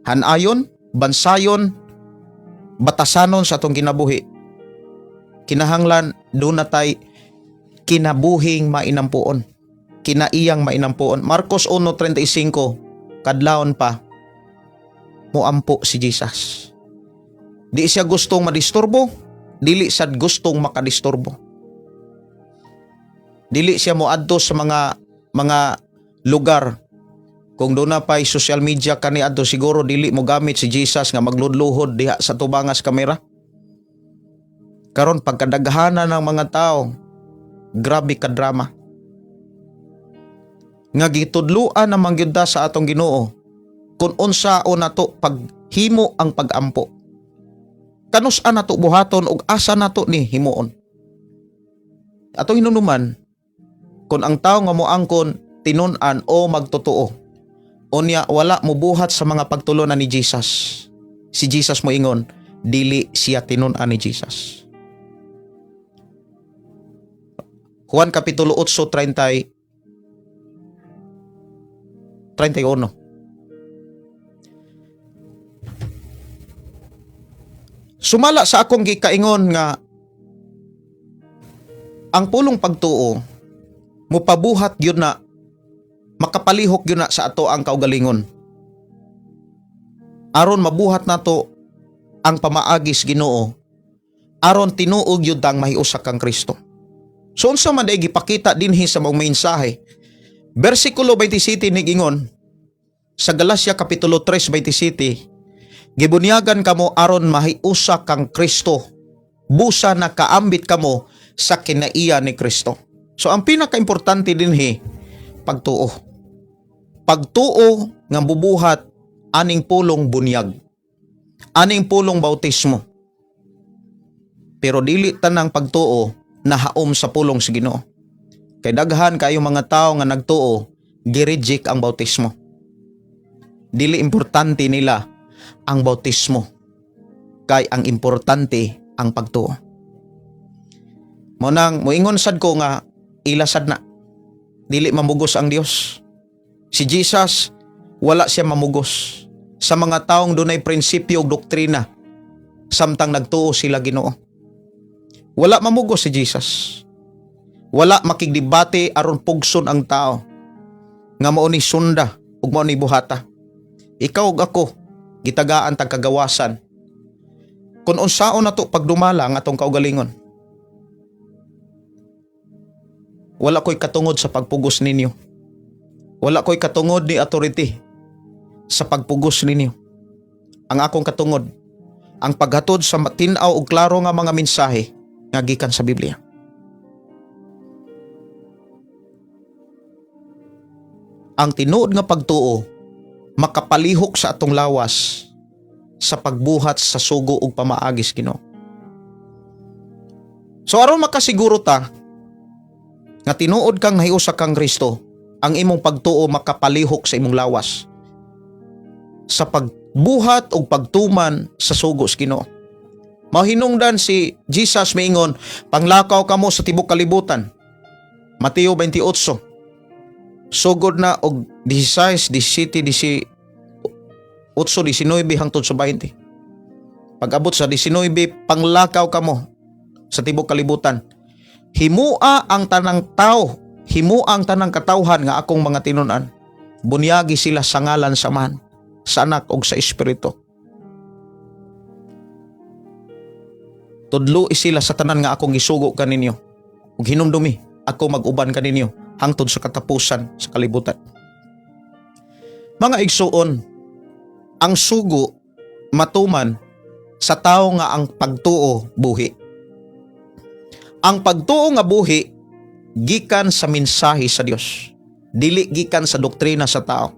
Speaker 2: hanayon, bansayon, batasanon sa atong kinabuhi. Kinahanglan doon na tay kinabuhing mainampuon. Kinaiyang mainampuon. Marcos 1:35, kadlawon pa muampo si Jesus. Di siya gustong madisturbo, dili sad gustong makadisturbo. Dili siya moadto sa mga lugar. Kung doon na pa'y social media kani adto, siguro dili mo gamit si Jesus nga magludluhod diha sa tubangas kamera. Karon pagkadaghana ng mga tao, grabe ka drama. Nga gitudluan naman gyud ta sa atong Ginoo kung unsaon nato paghimo ang pagampo. Kanus-a nato buhaton ug asa nato ni himuon. Atong hinunuman, kung ang tao nga moangkon tinun-an o magtotoo, unya wala mobuhat sa mga pagtulunan ni Jesus, si Jesus moingon, dili siya tinun-an ni Jesus. Juan Kapitulo 8, 30, 31. Sumala sa akong gikaingon nga ang pulong pagtuo mupabuhat gyud na, makapalihok gyud na sa ato ang kaugalingon. Aron mabuhat nato ang pamaagis Ginoo, aron tinuog gyud tang mahiusa kang Kristo. So unsa man day gipakita dinhi sa maong mensahe? Bersikulo 27 nigingon sa Galacia Kapitulo 3:27, gibunyagan kamo aron mahiusa kang Kristo, busa na kaambit kamo sa kinaiya ni Kristo. So ang pinakaimportante dinhi, pagtuo. Pagtuo nga bubuhat aning pulong bunyag, aning pulong bautismo. Pero dili tanang pagtuo nahaom sa pulong sa Ginoo. Kay daghan kayo mga tao nga nagtuo, gi-reject ang bautismo. Dili importante nila ang bautismo. Kay ang importante ang pagtuo. Mao nang moingon sad ko nga ila sad na. Dili mamugos ang Dios. Si Jesus, wala siya mamugos sa mga taong dunay prinsipyo ug doktrina samtang nagtuo sila Ginoo. Wala mamugos si Jesus. Wala makigdebate aron pugson ang tao nga mao ni sunda ug mao ni buhata. Ikaw ug ako gitagaan tag kagawasan kung unsaon nato pagdumala ang atong kaugalingon. Wala ko'y katungod sa pagpugos ninyo. Wala ko'y katungod ni authority sa pagpugos ninyo. Ang akong katungod, ang paghatod sa tin-aw ug klaro nga mga mensahe nga gikan sa Biblia. Ang tinuod nga pagtuo makapalihok sa atong lawas sa pagbuhat sa sugo ug pamaagis Ginoo. So aron makasiguro ta nga tinuod kang nahiusa kang Kristo, ang imong pagtuo makapalihok sa imong lawas sa pagbuhat ug pagtuman sa sugo sa Ginoo. Mahinungdan si Jesus miingon, panglakaw kamo sa tibok kalibutan. Mateo 28. Sugod na og 16, 17, 8:19 hangtod sa 20. Pag-abot sa 19, panglakaw kamo sa tibok kalibutan. Himua ang tanang tao, himua ang tanang katawhan nga akong mga tinun-an. Bunyagi sila sa ngalan sa Amahan, sa Anak ug sa Espiritu. Tudloi sila sa tanan nga akong gisugo kaninyo. Ug hinumdumi, ako mag-uban kaninyo hangtod sa katapusan sa kalibutan. Mga igsuon, ang sugo matuman sa tao nga ang pagtuo buhi. Ang pagtuo nga buhi gikan sa mensahe sa Dios. Dili gikan sa doktrina sa tao.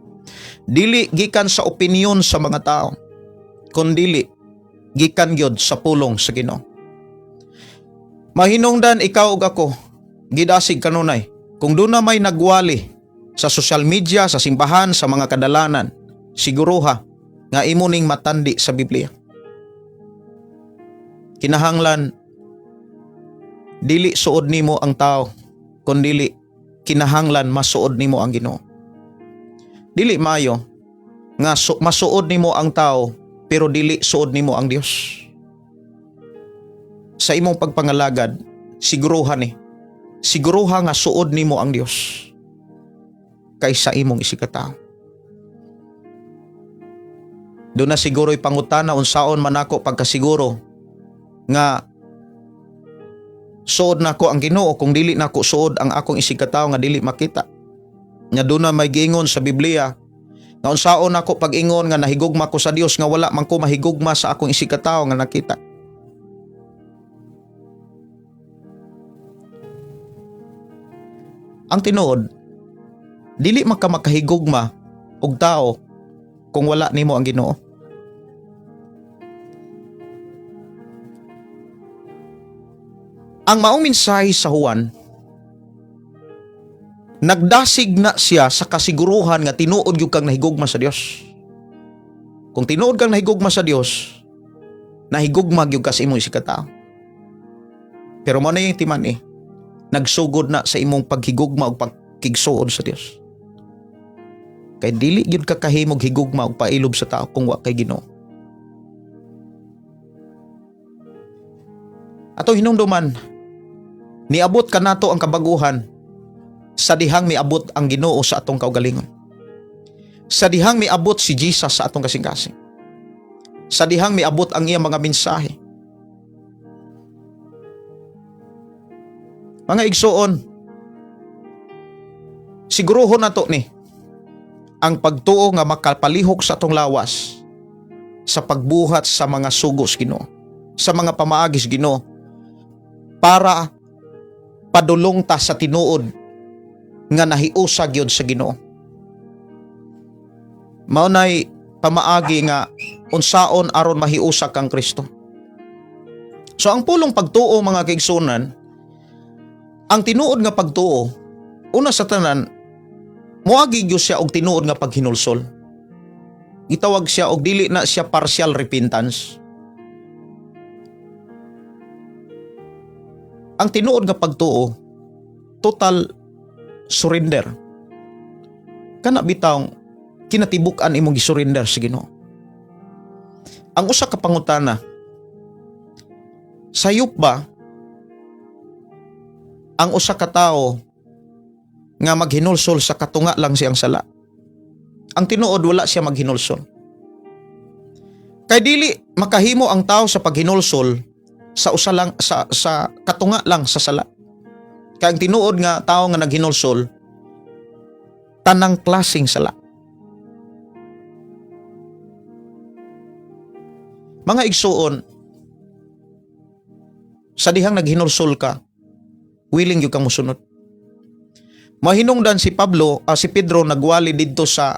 Speaker 2: Dili gikan sa opinyon sa mga tao. Kundili gikan gyud sa pulong sa Ginoo. Mahinungdan ikaw ug ako, gidasig kanunay, kung duna may nagwali sa social media, sa simbahan, sa mga kadalanan, siguruha nga imo ning matandi sa Biblia. Kinahanglan dili suod nimo ang tao, kundili kinahanglan masuod nimo ang Ginoo. Dili maayo nga masuod nimo ang tao pero dili suod nimo ang Dios. Sa imong pagpangalagad, siguruha ni. Siguruha nga suod nimo ang Dios kaysa imong isigkatawo. Doon na siguro'y pangutana unsaon man ako pagkasiguro nga suod nako ang Ginoo kung dili nako suod ang akong isigkatawo nga dili makita. Nga doon na may giingon sa Biblia nga unsaon nako pag-ingon nga nahigugma ko sa Dios nga wala man ko mahigugma sa akong isigkatawo nga nakita. Ang tinuod, dili man ka makahigugma og tao kung wala nimo ang Ginoo. Ang maong mensahe sa Juan, nagdasig na siya sa kasiguruhan nga tinuod gyud kang nahigugma sa Dios. Kung tinuod kang nahigugma sa Dios, nahigugma gyud ka sa imong isigkatawo. Pero mo na yung timan nagsugod na sa imong paghigugma ug pagkigsuod sa Dios. Kay dili gyud ka kahimog higugma ug pailob sa tao kung wa kay Ginoo. Ato hinumduman, niabot kanato ang kabaguhan sa dihang miabot ang Ginoo sa atong kaugalingon. Sa dihang miabot si Jesus sa atong kasing-kasing. Sa dihang miabot ang iyang mga mensahe. Mga igsuon, siguruhon nato ni ang pagtuo nga makapalihok sa atong lawas sa pagbuhat sa mga sugos Ginoo, sa mga pamaagis Ginoo, para padulong ta sa tinuod nga nahiusa gyud sa Ginoo. Mao nay pamaagi nga unsaon aron mahiusa kang Kristo. So ang pulong pagtuo, mga kaigsunan, ang tinuod nga pagtuo, una sa tanan, moagi gyud siya og tinuod nga paghinulsol. Gitawag siya og dili na siya partial repentance. Ang tinuod nga pagtuo, total surrender. Kana bitawng kinatibuk-an imong gisurrender sa Ginoo. Ang usa ka pangutana, sayop ba ang usa ka tawo nga maghinulsol sa katunga lang siyang sala? Ang tinuod, wala siya maghinulsol. Kay dili makahimo ang tao sa paghinulsol sa usa lang sa katunga lang sa sala. Kay ang tinuod nga tao nga naghinulsol, tanang klaseng sala. Mga igsuon, sa dihang naghinulsol ka, willing gyud kang mosunod. Mahinungdan si Pablo, si Pedro nagwali didto sa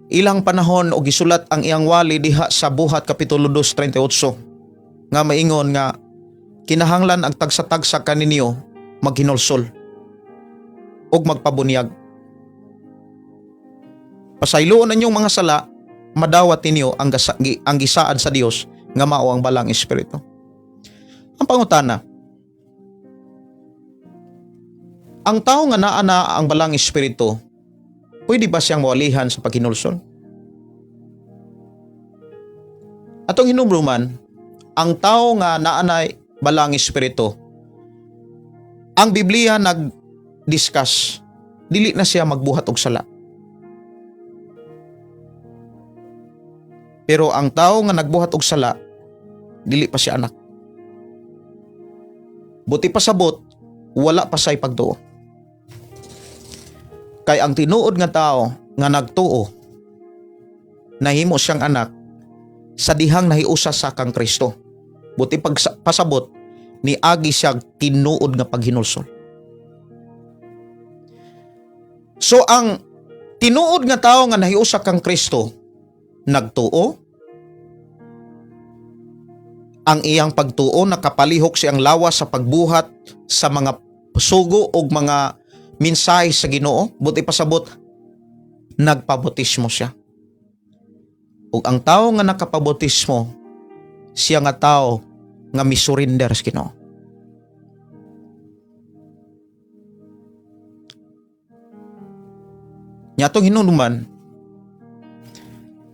Speaker 2: ilang panahon og gisulat ang iyang wali diha sa Buhat Kapitulo 2:38 nga maingon nga kinahanglan ang tagsa-tagsa kaninyo maghinulsol ug magpabunyag. Pasayloon ang inyong mga sala, madawat ninyo ang gisaad sa Dios nga mao ang balang espiritu. Ang pangutana, ang tao nga naa na ang balang espiritu, pwede ba siyang mawalihan sa paghinulsol? Atong hinumduman, ang tao nga naanay Balaang Espiritu, ang Biblia nag-discuss, dili na siya magbuhat og sala. Pero ang tao nga nagbuhat og sala, dili pa siya anak. Buti pasabot, wala pa siya'y pagtuo. Kay ang tinuod nga tao nga nagtuo, nahimo siyang anak sa dihang nahiusa sa kang Kristo. Buti pasabot, niagi siya tinuod nga paghinulsol. So ang tinuod nga tao nga nahiusa kang Kristo, nagtuo, ang iyang pagtuo nakapalihok siyang lawas sa pagbuhat sa mga sugo og mga mensahe sa Ginoo, buti pasabot nagpabautismo siya. Ug ang tao nga nakapabautismo, siya nga tao nga misurrender sa Ginoo. Nya atong hinumduman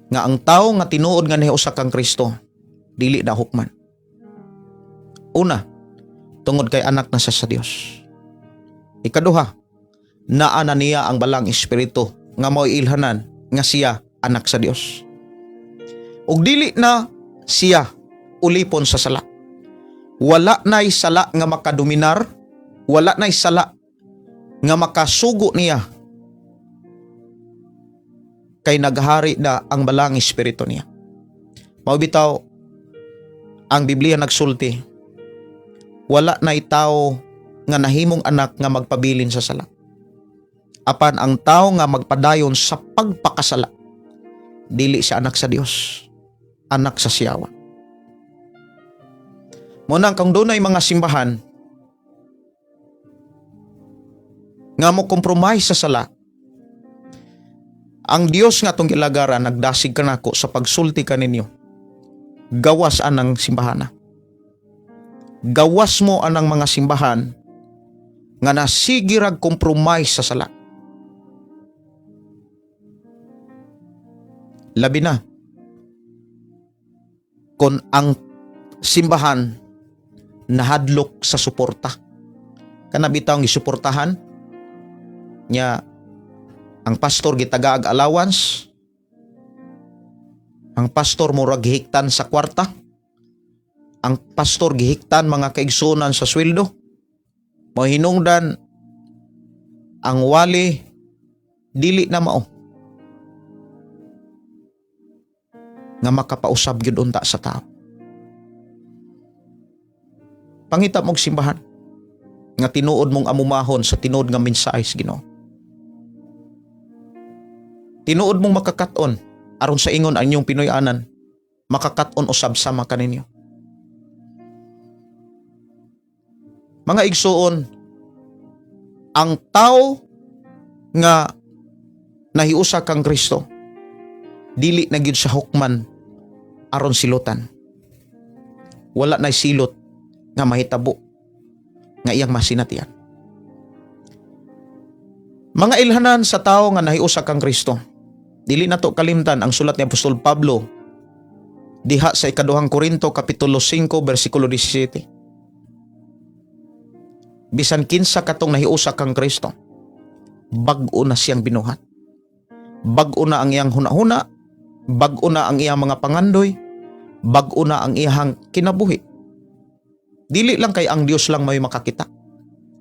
Speaker 2: nga ang tao nga tinuod nga nahiusa kang Kristo dili na hukman. Una, tungod kay anak na siya sa Dios. Ikaduha, naa na niya ang Balaang Espiritu nga mao'y ilhanan nga siya anak sa Dios. Ug dili na siya ulipon sa sala. Wala na'y sala nga makadominar, wala na'y sala nga makasugo niya kay naghari na ang Balaang Espiritu niya. Mao bitaw ang Biblia nagsulti, wala na'y tao nga nahimong anak nga magpabilin sa sala. Apan ang tao nga magpadayon sa pagpakasala, dili siya anak sa Dios, anak sa siyawa. Mao nang kung dunay mga simbahan nga mo compromise sa sala, ang Dios nga atong gilagaran nagdasig kanako sa pagsulti kaninyo. Gawas anang simbahana. Gawas mo anang mga simbahan nga nasigirag compromise sa sala. Labi na kon ang simbahan nahadlok sa suporta. Kana bitaw ang gisuportahan nya, ang pastor gitagaag allowance, ang pastor murag gihiktan sa kwarta, ang pastor gihiktan mga kaigsunan sa sweldo. Mahinungdan ang wali dili na mao nga makapausab gyud unta sa tao. Pangita mong simbahan nga tinuod mong amumahon sa tinuod nga mensahe sa Ginoo. Tinuod mong makakat-on aron sa ingon ang inyong Pinoy-anan, makakat-on usab sama kaninyo. Mga igsuon, ang tao nga nahiusa kang Kristo, dili na gyud sa hukman aron silutan. Wala na silot nga mahitabo nga iyang masinatian. Mga ilhanan sa tao nga nahiusa kang Kristo, dili na to kalimtan ang sulat ni Apostol Pablo diha sa 2 Korinto kapitulo 5 bersikulo 17. Bisan kinsa katong nahiusa kang Kristo, bag-o na siyang binuhat. Bag-o na ang iyang hunahuna, bag-o na ang iyang mga pangandoy, bag-o na ang iyang kinabuhi. Dili lang kay ang Dios lang may makakita.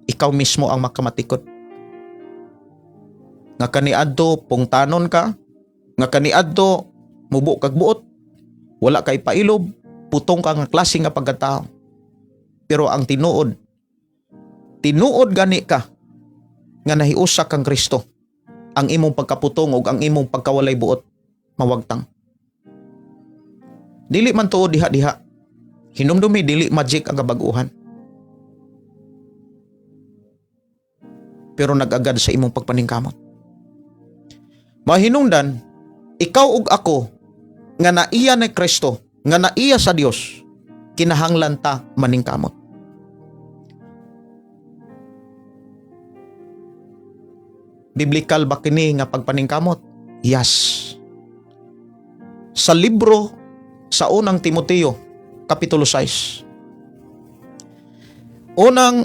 Speaker 2: Ikaw mismo ang makamatikod. Nga kaniadto pungtanon ka, nga kaniadto mubo kag buot, wala kay pailob, putong ka nga klase nga pagkatao. Pero ang tinuod, tinuod gani ka nga nahiusa kang Kristo, ang imong pagkaputong ug ang imong pagkawalay buot mawagtang. Dili man tuod diha-diha. Hinumdumi dili magic ang kabaguhan. Pero nag-agad sa imong pagpaningkamot. Mahinungdan, ikaw ug ako nga naiya ni Kristo, nga naiya sa Dios, kinahanglan ta maningkamot. Biblical ba kini nga pagpaningkamot? Yes. Sa libro Sa Unang Timoteo, Kapitulo 6. Unang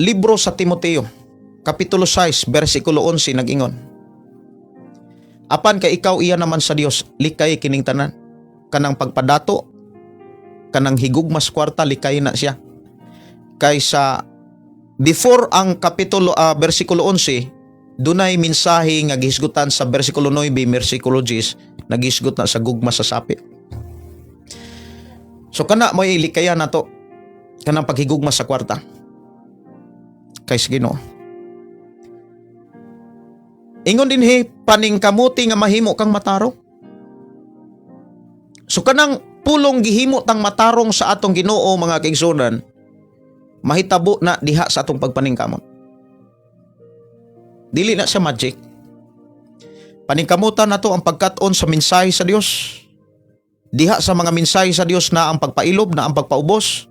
Speaker 2: libro sa Timoteo, Kapitulo 6, versikulo 11, nag-ingon: "Apan kay ikaw iya naman sa Dios, likay kining tanan." Kanang pagpadato, kanang higugma sa kwarta, likay na siya. Kaysa before ang kapitulo versikulo 11, dunay mensahe nga gihisgutan sa versikulo 9, versikulo 10, nagisgot na sa gugma sa sapi. So kana mo likayan nato kanang paghigugma sa kwarta. Kay sa Ginoo. Ingon dinhi, paningkamuti nga mahimo kang matarong. So kanang pulong gihimo tang matarong sa atong Ginoo, mga kaigsunan, mahitabo na diha sa atong pagpaningkamot. Dili na siya magic. Paningkamutan nato ang pagkat-on sa mensahe sa Dios. Diha sa mga mensahe sa Dios na ang pagpailob, na ang pagpaubos,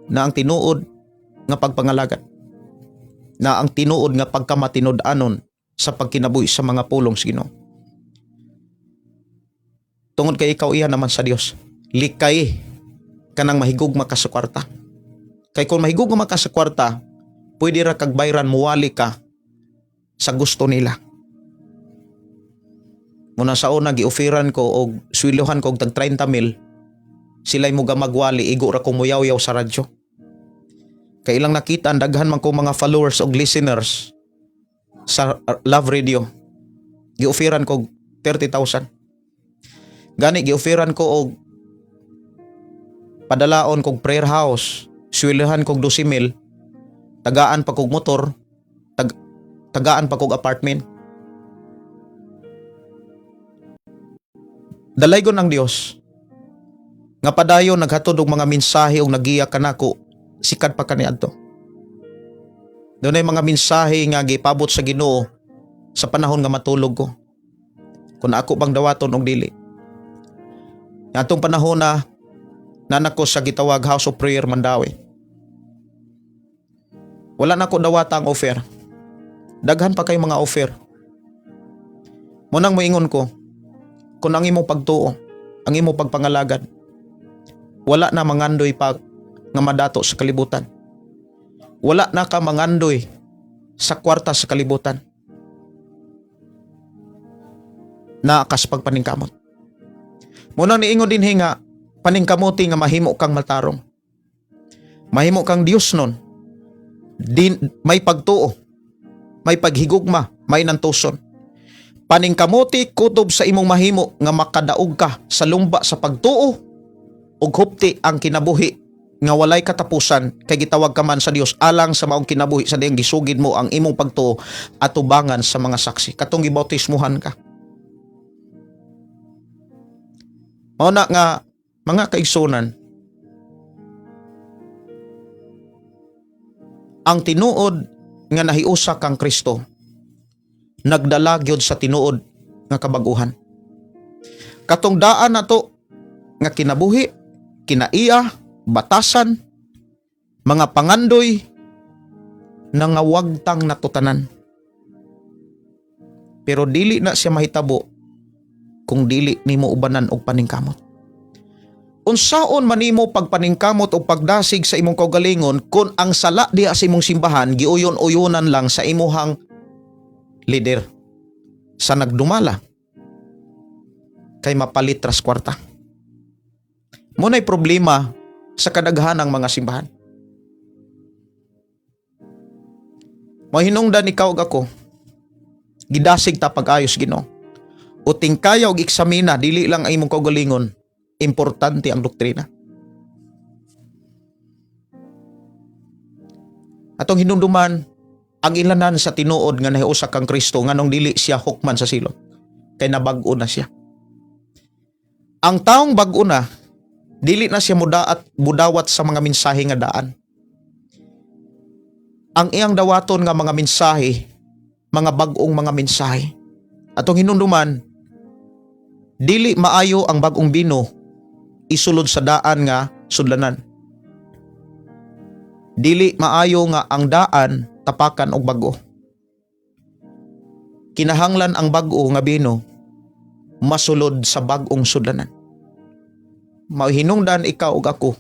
Speaker 2: na ang tinuod nga pagpangalagad, na ang tinuod nga pagkamatinud-anon sa pagkinabuhi sa mga pulong sa Ginoo. Tungod kay ikaw iya naman sa Dios, likay kanang mahigugma ka sa kwarta. Kay kung mahigugma ka sa kwarta, pwede ra kag bayran, muwali ka sa gusto nila. Muna sa una gi-offeran ko og swiluhan ko og tag 30 mil, sila'y mo magwali, igo ra ko muyaw-yaw sa radyo. Kay ilang nakita, ang daghan man ko mga followers og listeners sa Love Radio. Gi-offeran ko og 30,000. Gani gi-offeran ko og padalaon kog prayer house, swiluhan kog 12 mil, tagaan pa kog motor, tagaan pa kog apartment. Dalaygon ang Dios nga padayon naghatod og mga mensahe ug nagiya kanako sikat pa kaniadto. Dunay mga mensahe nga gipabot sa Ginoo sa panahon nga matulog ko. Kung ako bang dawaton og dili. Atong panahon na nanako sa gitawag House of Prayer Mandaue. Wala na ko dawata ang offer. Daghan pa kay mga offer. Munang moingon ko, kung ang imong pagtuo, ang imong pagpangalagad, wala na mangandoy pa nga madato sa kalibutan. Wala na ka mangandoy sa kwarta sa kalibutan. Naa kas pagpaningkamot. Muna niingon din nga paningkamuti nga mahimo kang matarong. Mahimo kang Dios nun. Din, may pagtuo, may paghigugma, may nantuson. Paningkamuti kutob sa imong mahimo nga makadaog ka sa lumba sa pagtuo ug hupti ang kinabuhi nga walay katapusan kay gitawag ka man sa Dios alang sa maong kinabuhi sa diyang gisugid mo ang imong pagtuo atubangan sa mga saksi katong gibautismuhan ka. Mao na nga mga kaigsunan, ang tinuod nga nahiusa kang Kristo nagdala gyud sa tinuod nga kabag-uhan. Katong daan nato nga kinabuhi, kinaiya, batasan, mga pangandoy nangawagtang natutanan. Pero dili na siya mahitabo kung dili nimo ubanan og paningkamot. Unsaon man nimo pagpaningkamot o pagdasig sa imong kaugalingon kung ang sala diha sa imong simbahan giuyon-uyonan lang sa imuhang leader sa nagdumala kay mapalit ras kwarta? Muna'y problema sa kadaghanang mga simbahan. Mahinungdan ikaw ug ako, gidasig ta pag-ayos Ginoo. O tingkaya og eksamina, dili lang ang imong kaugalingon, importante ang doktrina. Atong hinumduman ang ilanan sa tinuod nga nahiusa kang Kristo, nganong dili siya hukman sa silot, kay nabag-o na siya. Ang taong bag-o na, dili na siya mudaat budawat sa mga mensahe nga daan. Ang iyang dawaton nga mga mensahe, mga bag-ong mga mensahe. Atong hinumduman, dili maayo ang bag-ong bino isulod sa daan nga sudlanan. Dili maayo nga ang daan tapakan og bag-o. Kinahanglan ang bag-o nga bino Masulod sa bag-ong sudlanan. Mahinungdan ikaw ug ako,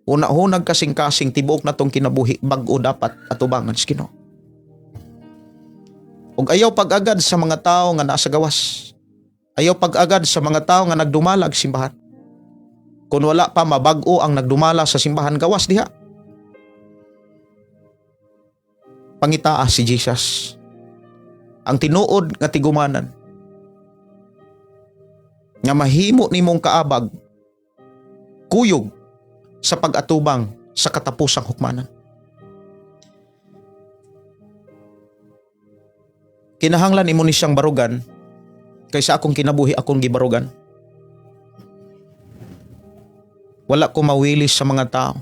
Speaker 2: una-hunag kasing-kasing tibuok natong kinabuhi bag-o dapat atubangan sa Ginoo. Ug ayaw pag-agad sa mga tao nga naa sa gawas. Ayaw pag-agad sa mga tao nga nagdumalag simbahan. Kung wala pa mabag-o ang nagdumala sa simbahan, gawas diha. Pangitaa si Jesus. Ang tinuod nga tigumanan nga mahimo nimong kaabag, kuyog sa pag-atubang sa katapusang hukmanan. Kinahanglan imo ni siyang barugan kaysa akong kinabuhi akong gibarugan. Wala ko mawili sa mga tao.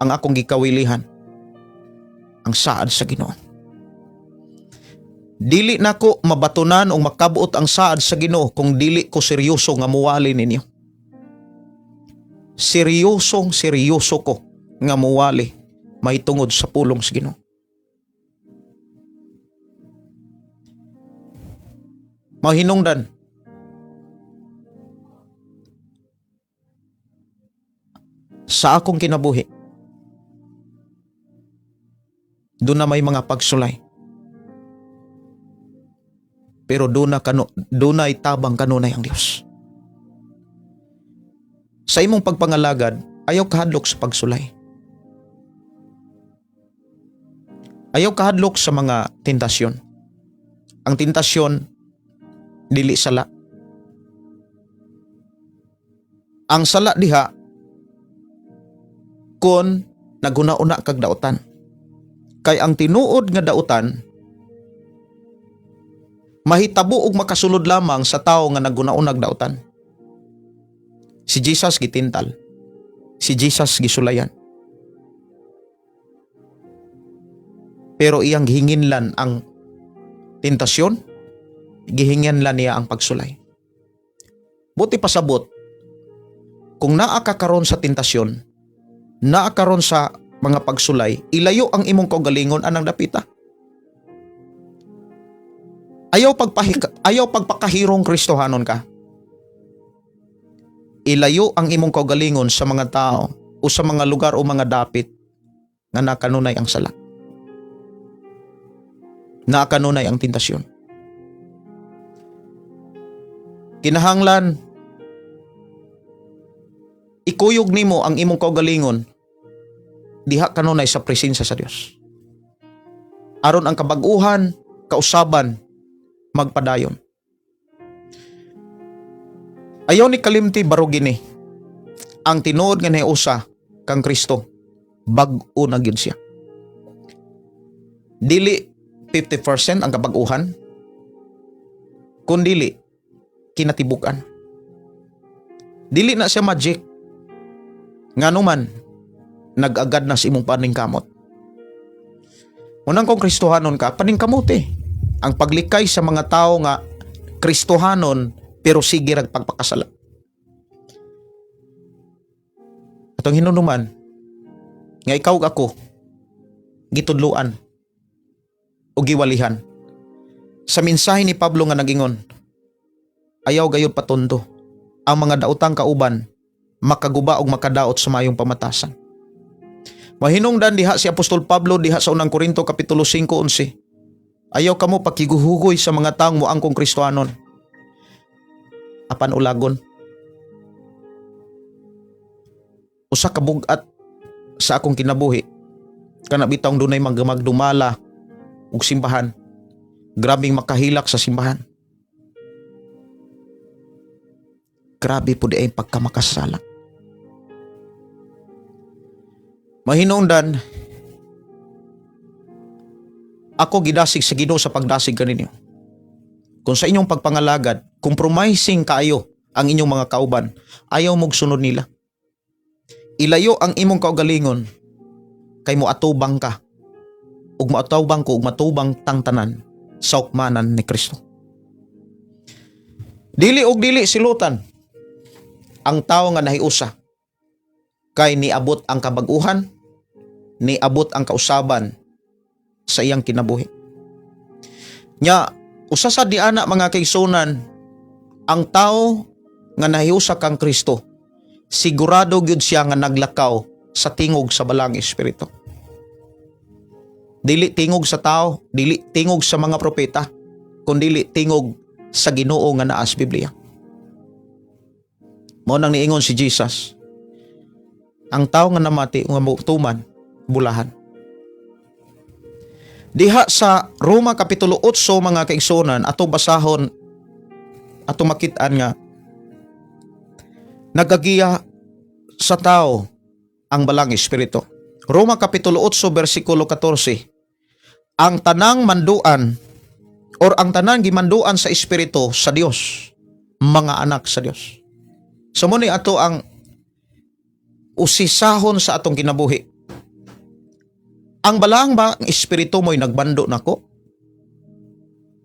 Speaker 2: Ang akong gikawilihan ang saad sa Ginoo. Dili nako mabatunan o makabuot ang saad sa Ginoo kung dili ko seryoso nga muwali ninyo. Seryosong seryoso ko nga muwali mahitungod sa pulong sa Ginoo. Mahinungdan, sa akong kinabuhi, doon na may mga pagsulay. Pero doon na'y tabang kanunay ang Dios. Sa imong pagpangalagad, ayaw kahadlok sa pagsulay. Ayaw kahadlok sa mga tentasyon. Ang tentasyon, dili sala. Ang sala diha, kung naguna-una kag dautan. Kay ang tinuod nga dautan, mahitabo og makasulod lamang sa tawo nga naguna-unag dautan. Si Jesus gitintal. Si Jesus gisulayan. Pero iyang gihinginlan ang tentasyon, gihinginlan niya ang pagsulay. Buti pasabot, kung naa ka karon sa tentasyon, naa karon sa mga pagsulay, ilayo ang imong kaugalingon anang dapita. Ayaw pagpakahirong Kristohanon ka. Ilayo ang imong kaugalingon sa mga tao o sa mga lugar o mga dapit nga nakanunay ang sala. Nakanunay ang tentasyon. Kinahanglan ikuyog nimo ang imong kaugalingon diha kanunay sa presensya sa Dios. Aron ang kabag-uhan, kausaban, magpadayon. Ayaw ni kalimti barugin ni ang tinuod nga nahiusa kang Kristo, bag-o na gyud siya. Dili 50% ang kabag-uhan, kun dili kinatibukan. Dili na siya magic. Ngano man nag-agad na sa imong paningkamot. Unang kung Kristohanon ka, paningkamot. Ang paglikay sa mga tao nga Kristohanon pero sige rag pagpakasala. Atong hinunuman nga ikaw ug ako gitudloan o giwalihan sa mensahe ni Pablo nga nagingon, ayaw gayud patundo ang mga daotang kauban makaguba og makadaot sa mayong pamatasan. Mahinungdan diha si Apostol Pablo diha sa unang Korinto kapitulo 5:11. Ayaw kamo pakiguhugoy sa mga taong moangkong Kristohanon apan ulagon. Usa ka bug-at sa akong kinabuhi kana bitawng dunay magdumala og simbahan. Grabing makahilak sa simbahan. Grabe po di ay pagkamakasala. Mahinungdan, ako gidasig sa Ginoo sa pagdasig kaninyo. Kung sa inyong pagpangalagad, compromising kaayo ang inyong mga kauban, ayaw mong sunod nila. Ilayo ang imong kaugalingon, kay moatubang ka, ug moatubang ko, ug matubang tang tanan sa hukmanan ni Kristo. Dili og dili silutan ang tawo nga nahiusa, kay niabot ang kabag-uhan, niabot ang kausaban sa iyang kinabuhi. Nya, usa sa di ana mga kaigsunan, Ang tao nga nahiusa kang Kristo, sigurado gyud siya nga naglakaw sa tingog sa Balaang Espiritu. Dili tingog sa tao, dili tingog sa mga propeta, kundili tingog sa Ginoo nga naa sa Biblia. Mao nang niingon si Jesus, ang tao nga namati nga tuman bulahan. Diha sa Roma Kapitulo 8, mga kaigsunan, ato basahon, ato makit-an nga nagagiya sa tao ang Balaang Espiritu. Roma Kapitulo 8 bersikulo 14. Ang tanang manduan or ang tanan gimanduan sa Espiritu sa Dios, mga anak sa Dios. So mao ni ato ang usisahon sa atong kinabuhi. Ang balaang ba ang Espiritu mo'y nagbando nako?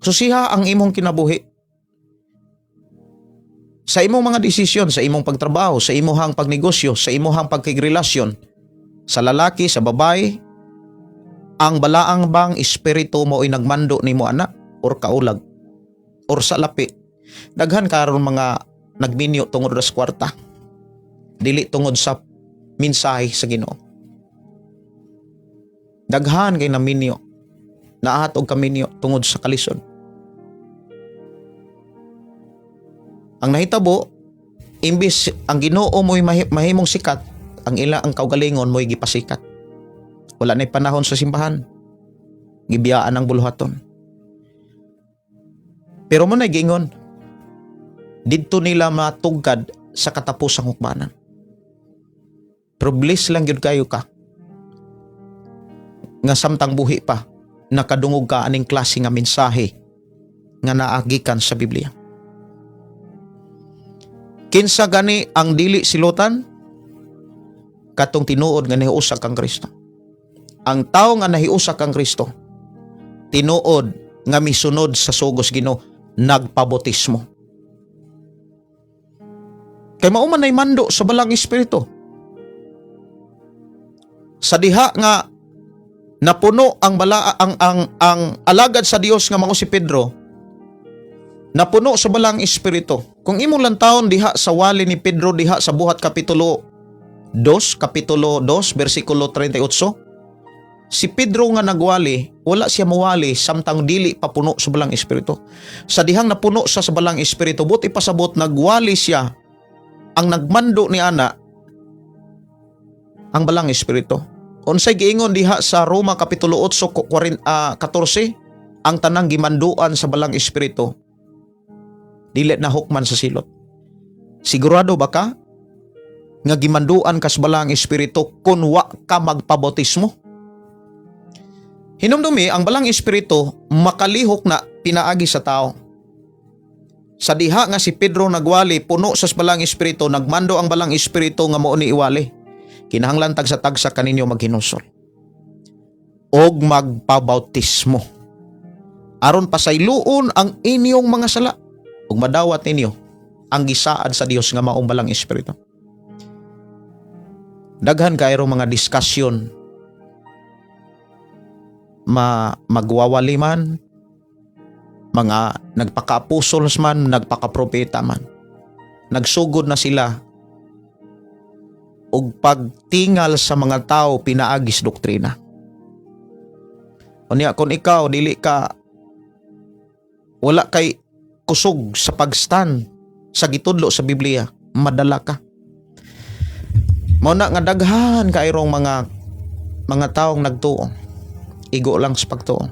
Speaker 2: Susiha ang imong kinabuhi. Sa imong mga desisyon, sa imong pagtrabaho, sa imong pagnegosyo, sa imong pagkigrelasyon, sa lalaki, sa babae, ang balaang bang Espiritu mo ay nagmando nimo ana or kaulag or sa lapi? Daghan karon mga nagminyo tungod sa kwarta. Dili tungod sa mensahe sa Ginoo. Daghan kay naminyo. Naahat og kaminyo tungod sa kalisod. Ang nahitabo, imbis ang Ginoo mo'y mahimong sikat, ang ila ang kaugalingon mo'y gipasikat. Wala na'y panahon sa simbahan. Gibiyaan ang buluhaton. Pero mao na giingon, didto nila matugkad sa katapusang hukbanan. Pero bless lang gyud kayo ka nga samtang buhi pa nakadungog ka aning klase nga mensahe nga naagikan sa Biblia. Kinsa gani ang dili silutan? Katong tinuod nga nahiusa kang Kristo. Ang tao nga nahiusa kang Kristo, tinuod nga misunod sa sugos Ginoo, nagpabautismo. Kay mao man nay mando sa Balaang Espiritu. Sa diha nga napuno ang bala ang alagad sa Dios nga mao si Pedro, napuno sa Balaang Espiritu. Kung imong lantawon diha sa wali ni Pedro diha sa Buhat kapitulo 2, kapitulo 2 bersikulo 38, si Pedro nga nagwali, wala siya muwali samtang dili pa puno sa Balaang Espiritu. Sa dihang napuno siya sa Balaang Espiritu, buot ipasabot nagwali siya, ang nagmando ni ana ang Balaang Espiritu. Unsay giingon diha sa Roma Kapitulo 8 14? Ang tanang gimanduan sa Balaang Espiritu dili na hukman sa silot. Sigurado ba ka nga gimanduan ka sa Balaang Espiritu kung wa ka magpabautismo? Hinumdumi, ang Balaang Espiritu makalihok na pinaagi sa tao. Sa diha nga si Pedro nagwali, puno sa Balaang Espiritu, nagmando ang Balaang Espiritu nga mao ni iwali. Kinahanglan tagsa-tagsa kaninyo maghinusol og magpabautismo aron pasayloon ang inyong mga sala ug madawat ninyo ang gisaad sa Dios nga maong Balaang Espiritu. Daghan kayro mga diskusyon, ma magwawali man, mga nagpaka-apostols man, nagpaka-propeta man, nagsugod na sila og pagtingal sa mga tao pinaagis doktrina. Unya kung ikaw dili ka, wala kay kusog sa pag-stand sa gitudlo sa Biblia, madala ka. Mao na nga daghan kayrong mga taong nagtuo. Igo lang sa pagtuo.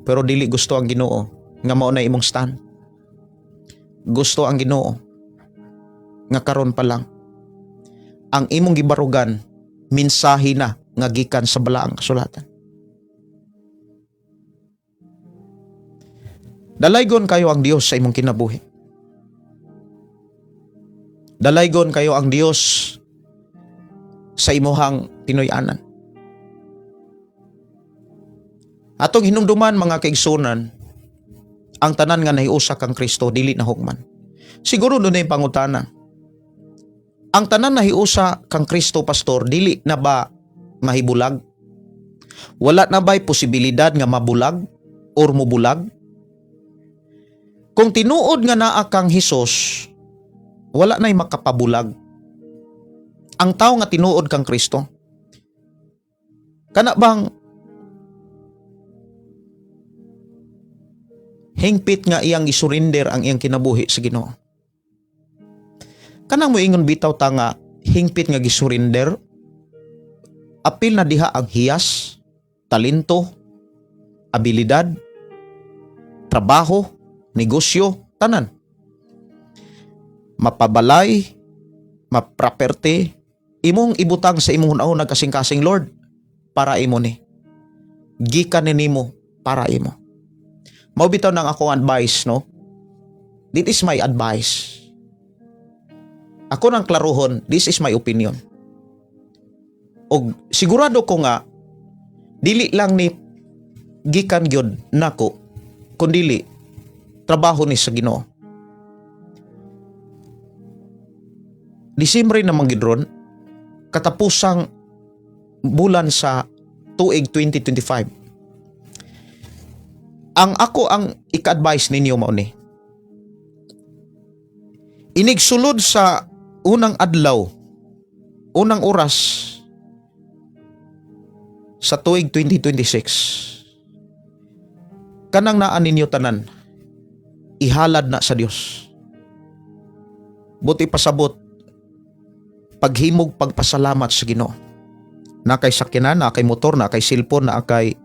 Speaker 2: Pero dili gusto ang Ginoo nga mao na imong stand. Gusto ang Ginoo nga karon pa lang ang imong gibarugan mensahe na nga gikan sa Balaang Kasulatan. Dalaygon kayo ang Dios sa imong kinabuhi. Dalaygon kayo ang Dios sa imuhang tinuy-anan. Atong hinumduman, mga kaigsunan, ang tanan nga nahiusa kang Kristo dili na hukman. Siguro doon na yung pangutana. Ang tanan nahiusa kang Kristo, pastor, dili na ba mahibulag? Wala na ba'y posibilidad nga mabulag or mubulag? Kung tinuod nga naa kang Hesus, wala na'y makapabulag. Ang tao nga tinuod kang Kristo. Kana bang hingpit nga iyang isurinder ang iyang kinabuhi sa Ginoo? Kanang moingon bitaw ta nga hingpit nga gisurinder, apil na diha ang hiyas, talento, abilidad, trabaho, negosyo, tanan. Mapabalay, mapraperte, imong ibutang sa imong hunahuna, kasing-kasing, "Lord, para imo ni. Gikan ni nimo para imo." Mao bitaw nang akong advice, no? This is my advice. Ako nang klaruhon, this is my opinion. Og sigurado ko nga dili lang ni gikan gyud nako, kundili trabaho ni sa Ginoo. Disyembre naman gid ron, katapusang bulan sa tuig 2025. Ang ako ang ika-advise ninyo mao ni. Inigsulod sa unang adlaw, unang oras sa tuig 2026. Kanang naa ninyo tanan, ihalad na sa Dios. Buti pasabot, paghimog pagpasalamat sa Ginoo. Na kay sakyanan, na kay motor, na kay cellphone, na kay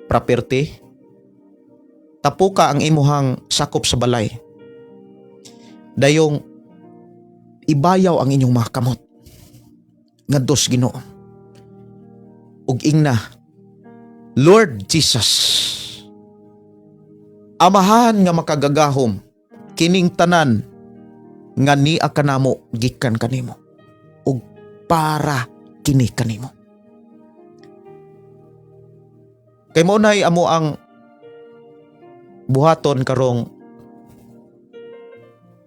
Speaker 2: property. Tapuka ang imuhang sakop sa balay. Dayong ibayaw ang inyong mga kamot ngadto sa Ginoo. Ug ingna, "Lord Jesus, Amahan nga makagagahom, kining tanan nga nia kanamo gikan kanimo ug para kini kanimo." Kay mao nay amo ang buhaton karong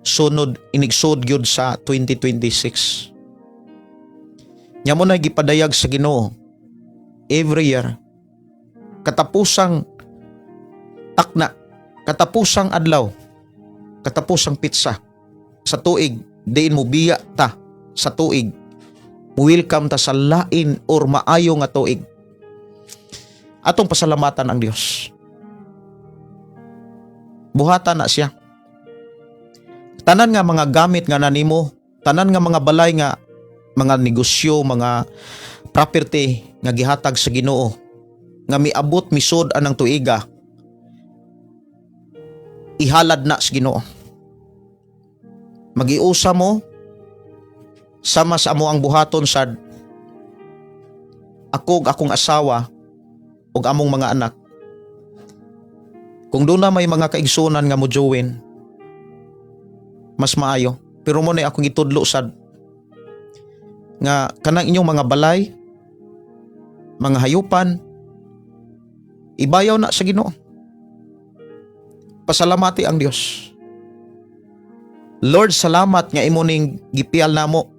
Speaker 2: sunod inigsud gyud sa 2026. Nya mao nay gipadayag sa Ginoo every year, katapusang takna, katapusang adlaw, katapusang petsa sa tuig, diin mo biya ta sa tuig, welcome ta sa lain or maayo nga tuig. Atong pasalamatan ang Dios. Buhatan na siya. Tanan nga mga gamit nga nanimo, tanan nga mga balay nga mga negosyo, mga property nga gihatag sa Ginoo nga miabot misud anang tuiga, ihalad na sa Ginoo. Magiusa mo sama sa amo ang buhaton sad ako ug akong asawa ug among mga anak. Kung doon na may mga kaigsunan nga mo join, mas maayo. Pero mao na akong gitudlo sad nga kanang inyong mga balay, mga hayupan, ibayaw na sa Ginoo. Pasalamati ang Dios. "Lord, salamat nga imo ning gipial namo.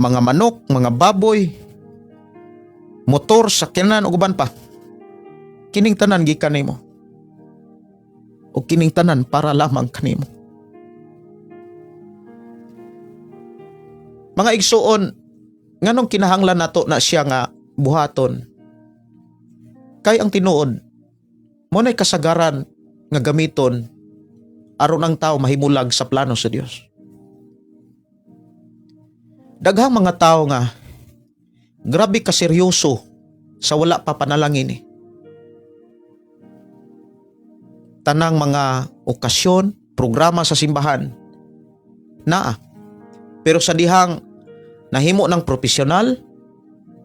Speaker 2: Mga manok, mga baboy, motor, sakyanan ug uban pa. Kining tanan gikan nimo. O kining tanan para lamang kanimo." Mga igsuon, nganong kinahanglan nato na siya nga buhaton? Kay ang tinuod, mao nay kasagaran nga gamiton aron ang tao mahimulag sa plano sa Dios. Daghang mga tao nga grabe ka seryoso sa wala pa panalangin eh. Tanang mga okasyon, programa sa simbahan, naa. Pero sa dihang nahimo ng profesional,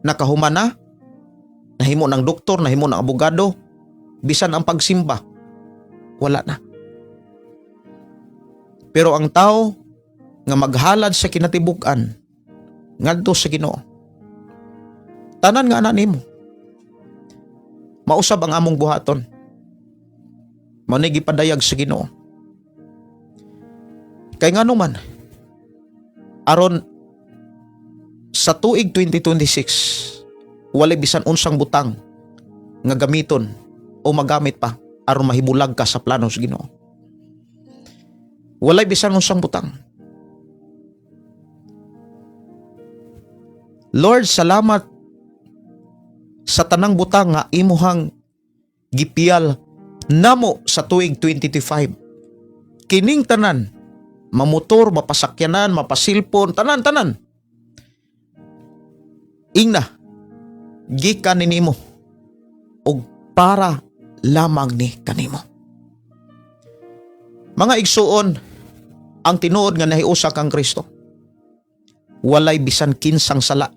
Speaker 2: nakahuman na, nahimo ng doktor, nahimo ng abogado, bisan ang pagsimba, wala na. Pero ang tao nga maghalad sa kinatibuk-an ngadto sa Ginoo, tanan nga ana nimo, mausab ang among buhaton. Mao ni gipadayag sa Ginoo. Kay ngano man, aron sa tuig 2026 walay bisan unsang butang nga gamiton o magamit pa aron Aron mahibulag ka sa plano sa Ginoo. Walay bisan unsang butang. Lord, salamat sa tanang butang nga imuhang gipiyal namo sa tuig 2025. Kining tanan, mamotor, mapasakyanan, mapasilpon, tanan-tanan. Ingna, gikan ni nimo og para lamang ni kanimo. Mga igsuon, ang tinuod nga nahiusa kang Kristo, walay bisan kinsang sala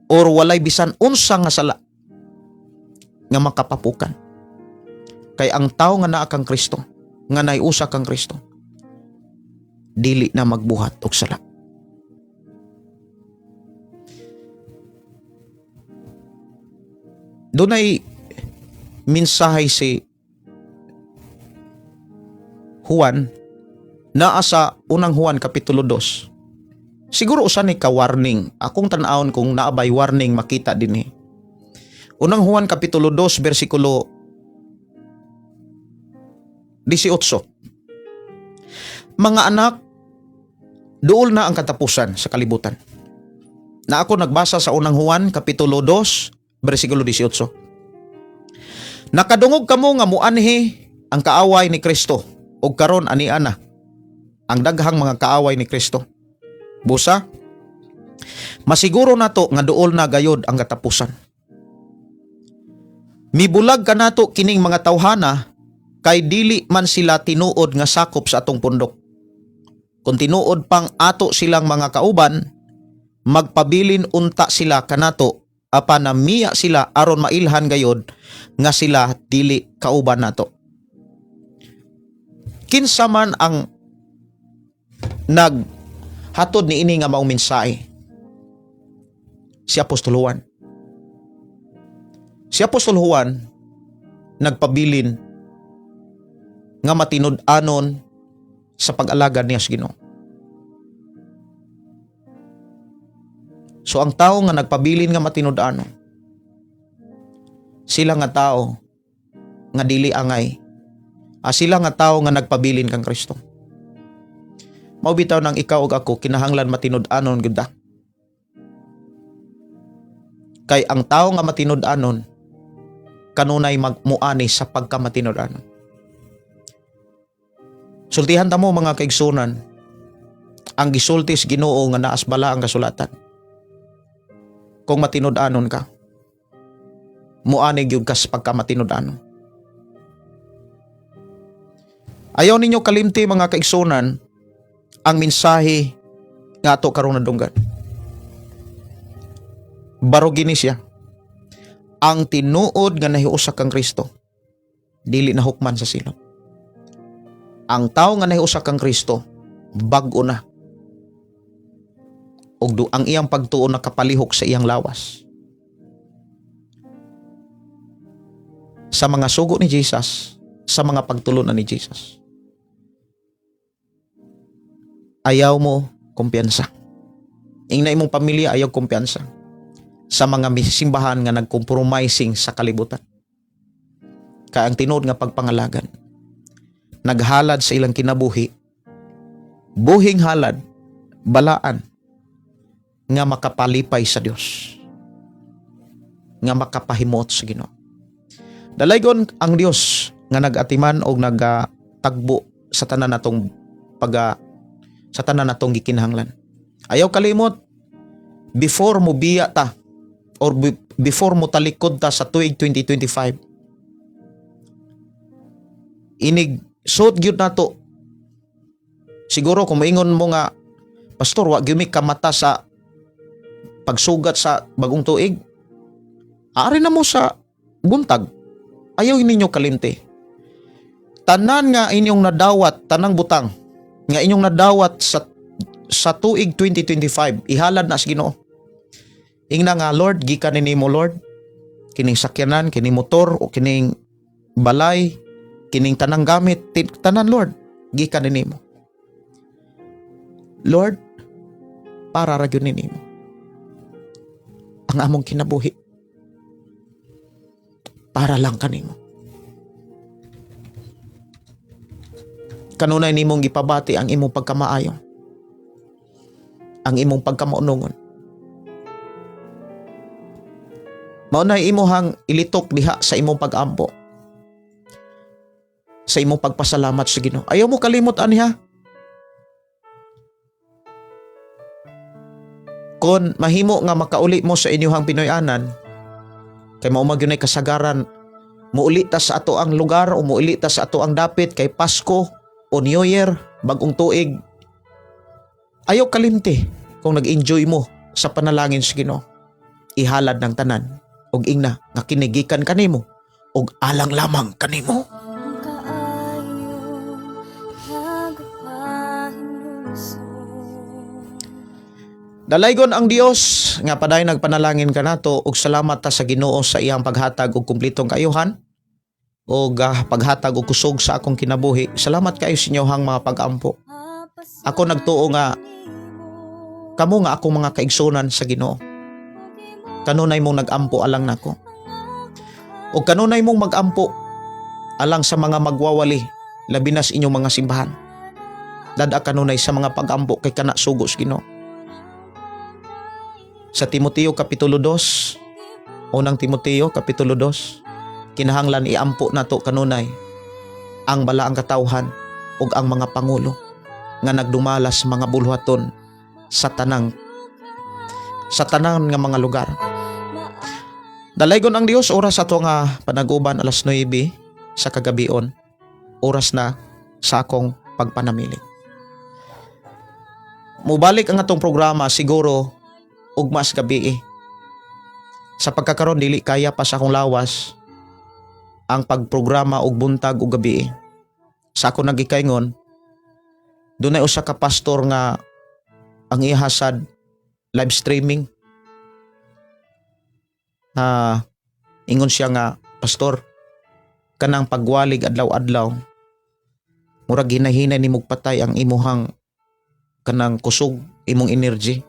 Speaker 2: or walay bisan unsa nga sala nga makapapukan. Kay ang tao nga naa kang Kristo, nga nahiusa kang Kristo, dili na magbuhat og sala. Dunay mensahe si Juan naa sa Unang Juan Kapitulo 2. Siguro usa ni ka warning. Akong tan-awon kung naa bay warning makita dinhi. Unang Juan Kapitulo 2 bersikulo 18. Mga anak, duol na ang katapusan sa kalibutan. Na ako nagbasa sa Unang Juan Kapitulo 2 bersikulo 18. Nakadungog kamo nga muanhi ang kaaway ni Kristo ug karon ani ana ang daghang mga kaaway ni Kristo. Busa, masiguro nato nga duol na gayod ang katapusan. Mibulag kanato kining mga tawhana kay dili man sila tinuod nga sakop sa atong pundok. Kung tinuod pang ato silang mga kauban, magpabilin unta sila kanato apan namiya sila aron mailhan gayod nga sila dili kauban nato. Kinsa man ang naghatod ni ini nga maong mensahe? Si Apostol Juan. Si Apostol Juan nagpabilin nga matinud-anon sa pag-alagad niya sa Ginoo. So ang tao nga nagpabilin nga matinud-anon, sila nga tao nga dili angay, sila nga tao nga nagpabilin kang Kristo. Mao bitaw nang ikaw ug ako kinahanglan matinud-anon gyud ta. Kay ang tao nga matinud-anon kanunay magmuani sa pagkamatinud-anon. Sultihan ta mo, mga kaigsunan, ang gisulti sa Ginoo nga naas bala ang kasulatan. Kung matinud-anon ka, muani gyud ka sa pagkamatinud-anon. Ayaw ninyo kalimti, mga kaigsunan, ang mensahe nga ato karong nadunggan. Barog gini siya. Ang tinuod nga nahiusa kang Kristo, dili na hukman sa silot. Ang tao nga nahiusa kang Kristo, bag-o na. Ug do ang iyang pagtuo nakapalihok sa iyang lawas. Sa mga sugo ni Jesus, sa mga pagtulunan ni Jesus. Ayaw mo kumpiyansa. Ingna imong pamilya, ayaw kumpiyansa sa mga simbahan nga nagcompromising sa kalibutan. Kaya ang tinuod nga pagpangalagan, naghalad sa ilang kinabuhi, buhing halad, balaan, nga makapalipay sa Dios, nga makapahimuot sa Ginoo. Dalaygon ang Dios nga nag-atiman og nagatagbo sa tanan natong pag sa tanan natong gikinahanglan. Ayaw kalimot, before mo biya ta or before mo talikod ta sa tuig 2025, inig suot gyud nato. Siguro kung moingon mo nga, "Pastor, wa gyud mi kamata sa pagsugat sa bagong tuig," ari na mo sa buntag. Ayaw ninyo kalimti. Tanan nga inyong nadawat, tanang butang nga inyong nadawat sa tuig 2025, ihalad na sa Ginoo. Ingna nga, "Lord, gikan ni nimo, Lord, kining sakyanan, kining motor o kining balay, kining tanang gamit, tanan, Lord, gikan ni nimo. Lord, para ra gyud ni nimo ang among kinabuhi. Para lang kanimo." Kanunay nimong gipabati ang imong pagkamaayo, ang imong pagkamaunongon. Mao na imuhang ilitok diha sa imong pag-ampo, sa imong pagpasalamat sa Ginoo. Ayaw mo kalimot ani ha. Kon mahimo nga makauli mo sa inyuhang Pinoy-anan, kay mao man gyud kasagaran muuli ta sa ato ang lugar o muuli ta sa ato ang dapit kay Pasko o New Year, bagong tuig. Ayaw kalimti kung nag-enjoy mo sa panalangin sa Ginoo. Ihalad ng tanan og ingna nga kinigikan kanimo og alang lamang kanimo. Dalaygon ang Dios nga padayon nagpanalangin kanato ug salamat ta sa Ginoo sa iyang paghatag og kumplitong kaayuhan ug paghatag og kusog sa akong kinabuhi. Salamat kaayo sa inyohang mga pag-ampo. Ako nagtuo nga kamo nga akong mga kaigsunan sa Ginoo. Kanunay mong nag-ampo alang nako. Ug kanunay mong mag-ampo alang sa mga magwawali, labi na sa inyong mga simbahan. Dada kanunay sa mga pag-ampo kay kana sugo sa Ginoo. Sa Timoteo Kapitulo 2, unang Timoteo Kapitulo 2, kinahanglan iampo nato kanunay ang balaang katawhan ug ang mga pangulo nga nagdumala sa mga buluhaton sa tanang nga mga lugar. Dalaygon ang Dios, oras ato nga panaguban alas 9 sa kagabion, oras na sa akong pagpanamilit. Mubalik ang atong programa siguro ugmas gabi. Sa pagkakaron dili kaya pa sa akong lawas ang pagprograma og buntag og gabi. Sa ako nagikaingon, dunay usa ka pastor nga ang ihasad live streaming. Ingon siya nga, "Pastor, kanang pagwalig adlaw-adlaw, murag hinahinay nimog patay ang imuhang kanang kusog, imong energy.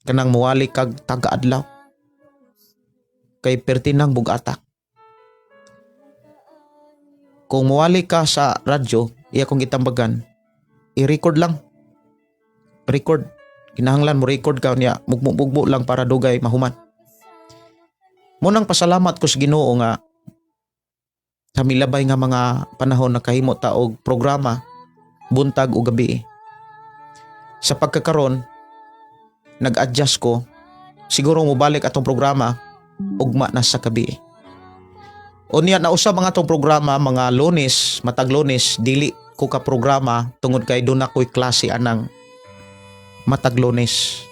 Speaker 2: Kanang muwali kag taga-adlaw. Kay perti nang bugata. Kung muwali ka sa radyo, iya kong gitambagan, i-record lang. Record. Kinahanglan mo record ka niya, mugmo-mugmo lang para dugay mahuman." Munang pasalamat ko sa Ginoo nga sa milabay nga mga panahon nakahimo ta og programa buntag o gabi. Sa pagkakaron, nag-adjust ko, siguro mobalik atong programa ugma na sa gabi. Unya nausab ang atong programa mga Lunes, matag Lunes dili ko ka programa tungod kay doon ako'y klase anang matag Lunes.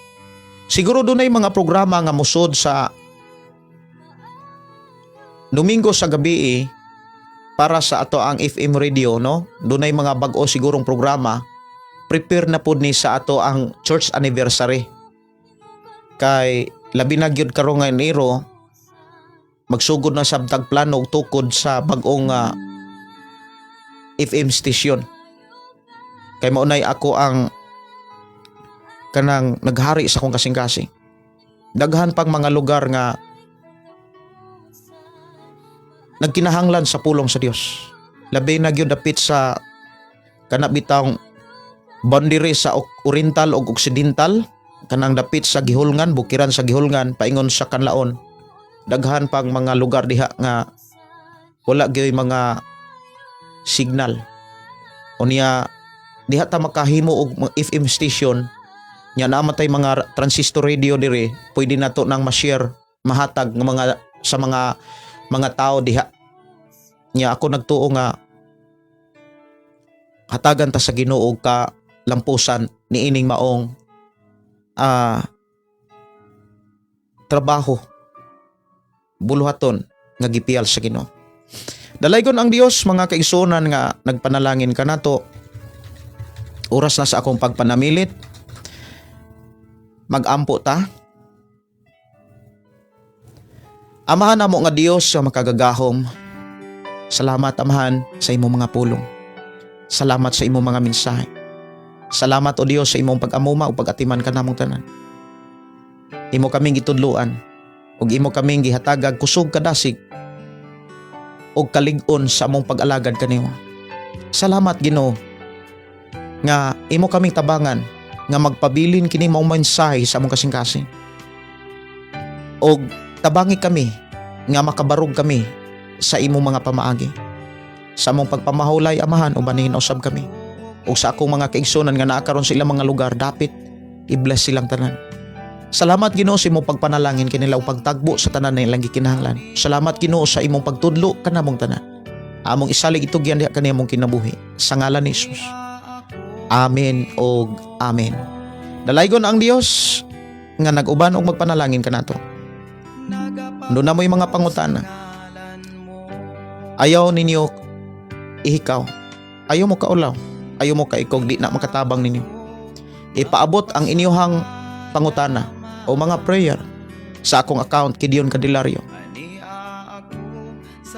Speaker 2: Siguro dunay mga programa nga musod sa Domingo sa gabi para sa ato ang FM radio, no? Dunay mga bag-o sigurong programa. Prepare na pud ni sa ato ang church anniversary. Kay labi na gyud karon nga Enero, magsugod na sa tagplano og tukod sa bag-ong FM station. Kay maunay ako ang kanang naghari sa akong kasing-kasing. Daghan pang mga lugar nga nagkinahanglan sa pulong sa Dios. Labi na gyud dapit sa kana bitawng boundary sa Oriental ug Occidental, kanang dapit sa Gihulngan, bukiran sa Gihulngan, paingon sa Kanlaon. Daghan pang mga lugar diha nga wala gyud mga signal. Unya diha ta makahimo og mga FM station nya naa man tay mga transistor radio dire, pwede nato nang ma-share, mahatag nga mga sa mga tao diha. Nya ako nagtuo nga hatagan ta sa Ginoo ka lampusan niining maong trabaho buluhaton nga gipiyal sa Ginoo. Dalaygon ang Dios, mga kaigsuonan nga nagpanalangin kanato. Oras na sa akong pagpanamilit. Magampo ta. Amahan namo nga Dios sa makagagahom. Salamat, Amahan, sa imong mga pulong. Salamat sa imong mga mensahe. Salamat, o Dios, sa imong pag-amuma ug pag-atiman kanamong tanan. Imo kaming gitudloan ug imo kaming gihatagag kusog kadasig ug kalig-on sa among pag-alagad kanimo. Salamat, Ginoo, nga imo kaming tabangan nga magpabilin kini maong mensahe sa among kasing-kasing. Og tabangi kami nga makabarog kami sa imong mga pamaagi. Sa among pagpamahulay, Amahan, ubanihin usab kami. O sa akong mga kaigsunan nga naa karon sa ilang mga lugar, dapit i-bless silang tanan. Salamat, Ginoo, sa imong pagpanalangin kanila ug pagtagbo sa tanan na ilang gikinahanglan. Salamat, Ginoo, sa imong pagtudlo kanamong tanan. Among isalig itugyan diha kani among kinabuhi sa ngalan ni Jesus. Amen og amen. Dalaygon ang Dios nga nag-uban og magpanalangin kanato. Duna mo'y mga pangutana, ayaw ninyo ihikaw. Ayaw mo kaulaw. Ayaw mo kaikog, di na makatabang ninyo. Ipaabot ang inyuhang pangutana o mga prayer sa akong account, Gideon Candelario.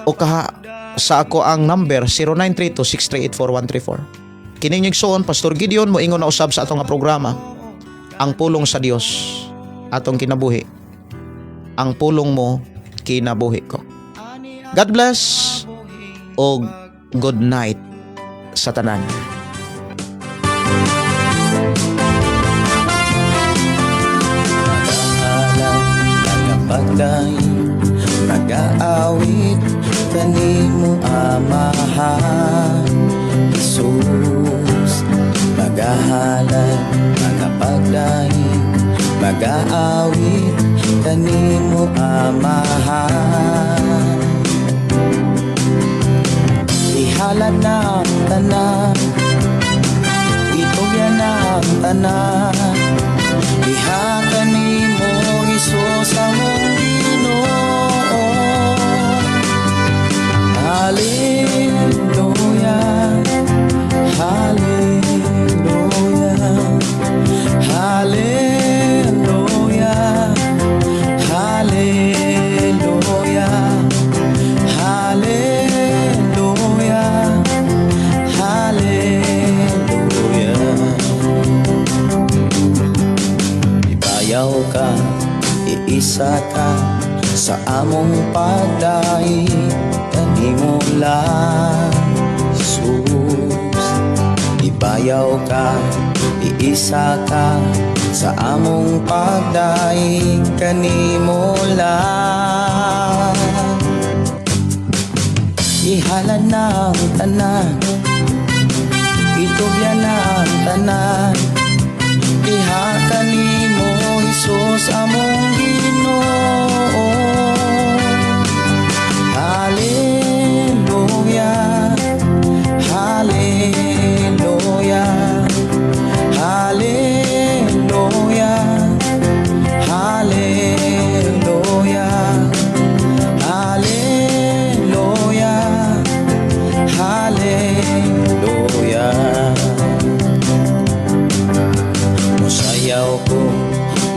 Speaker 2: O kaha sa ako ang number 0932-638-4134. Kini inyong igsoon, Pastor Gideon, moingon na usab sa atong nga programa, Ang Pulong sa Dios, Atong Kinabuhi. Ang pulong mo, kinabuhi ko. God bless og good night sa tanan.
Speaker 1: Nagahalad, nagapagdaig, nagaawit kanimo, Amahan Jesus. Magahalad, magapagdaig, magaawit kanimo, Amahan. Ihalad na ang tanan, itugyan na ang tanan, diha kanimo, Hesus, among Ginoo. Hallelujah, Hallelujah, Hallelujah, Hallelujah, Hallelujah, Hallelujah. Ibayaw ka, iisa ka sa among pagdaig kanimo lang, Jesus. Ibayaw ka, iisa ka sa among pagdaig kanimo lang. Ihalad na ang tanan, itugyan na ang tanan, diha kanimo, Hesus, among Ginoo. Hallelujah, Hallelujah, Hallelujah, Hallelujah, Hallelujah, Hallelujah. Musayaw ko,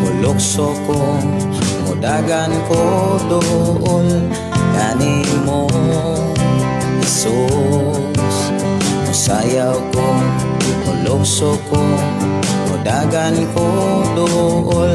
Speaker 1: mulukso ko, mudagan ko duol kanimo, Jesus. Musayaw ko, mulukso ko, mudagan ko duol.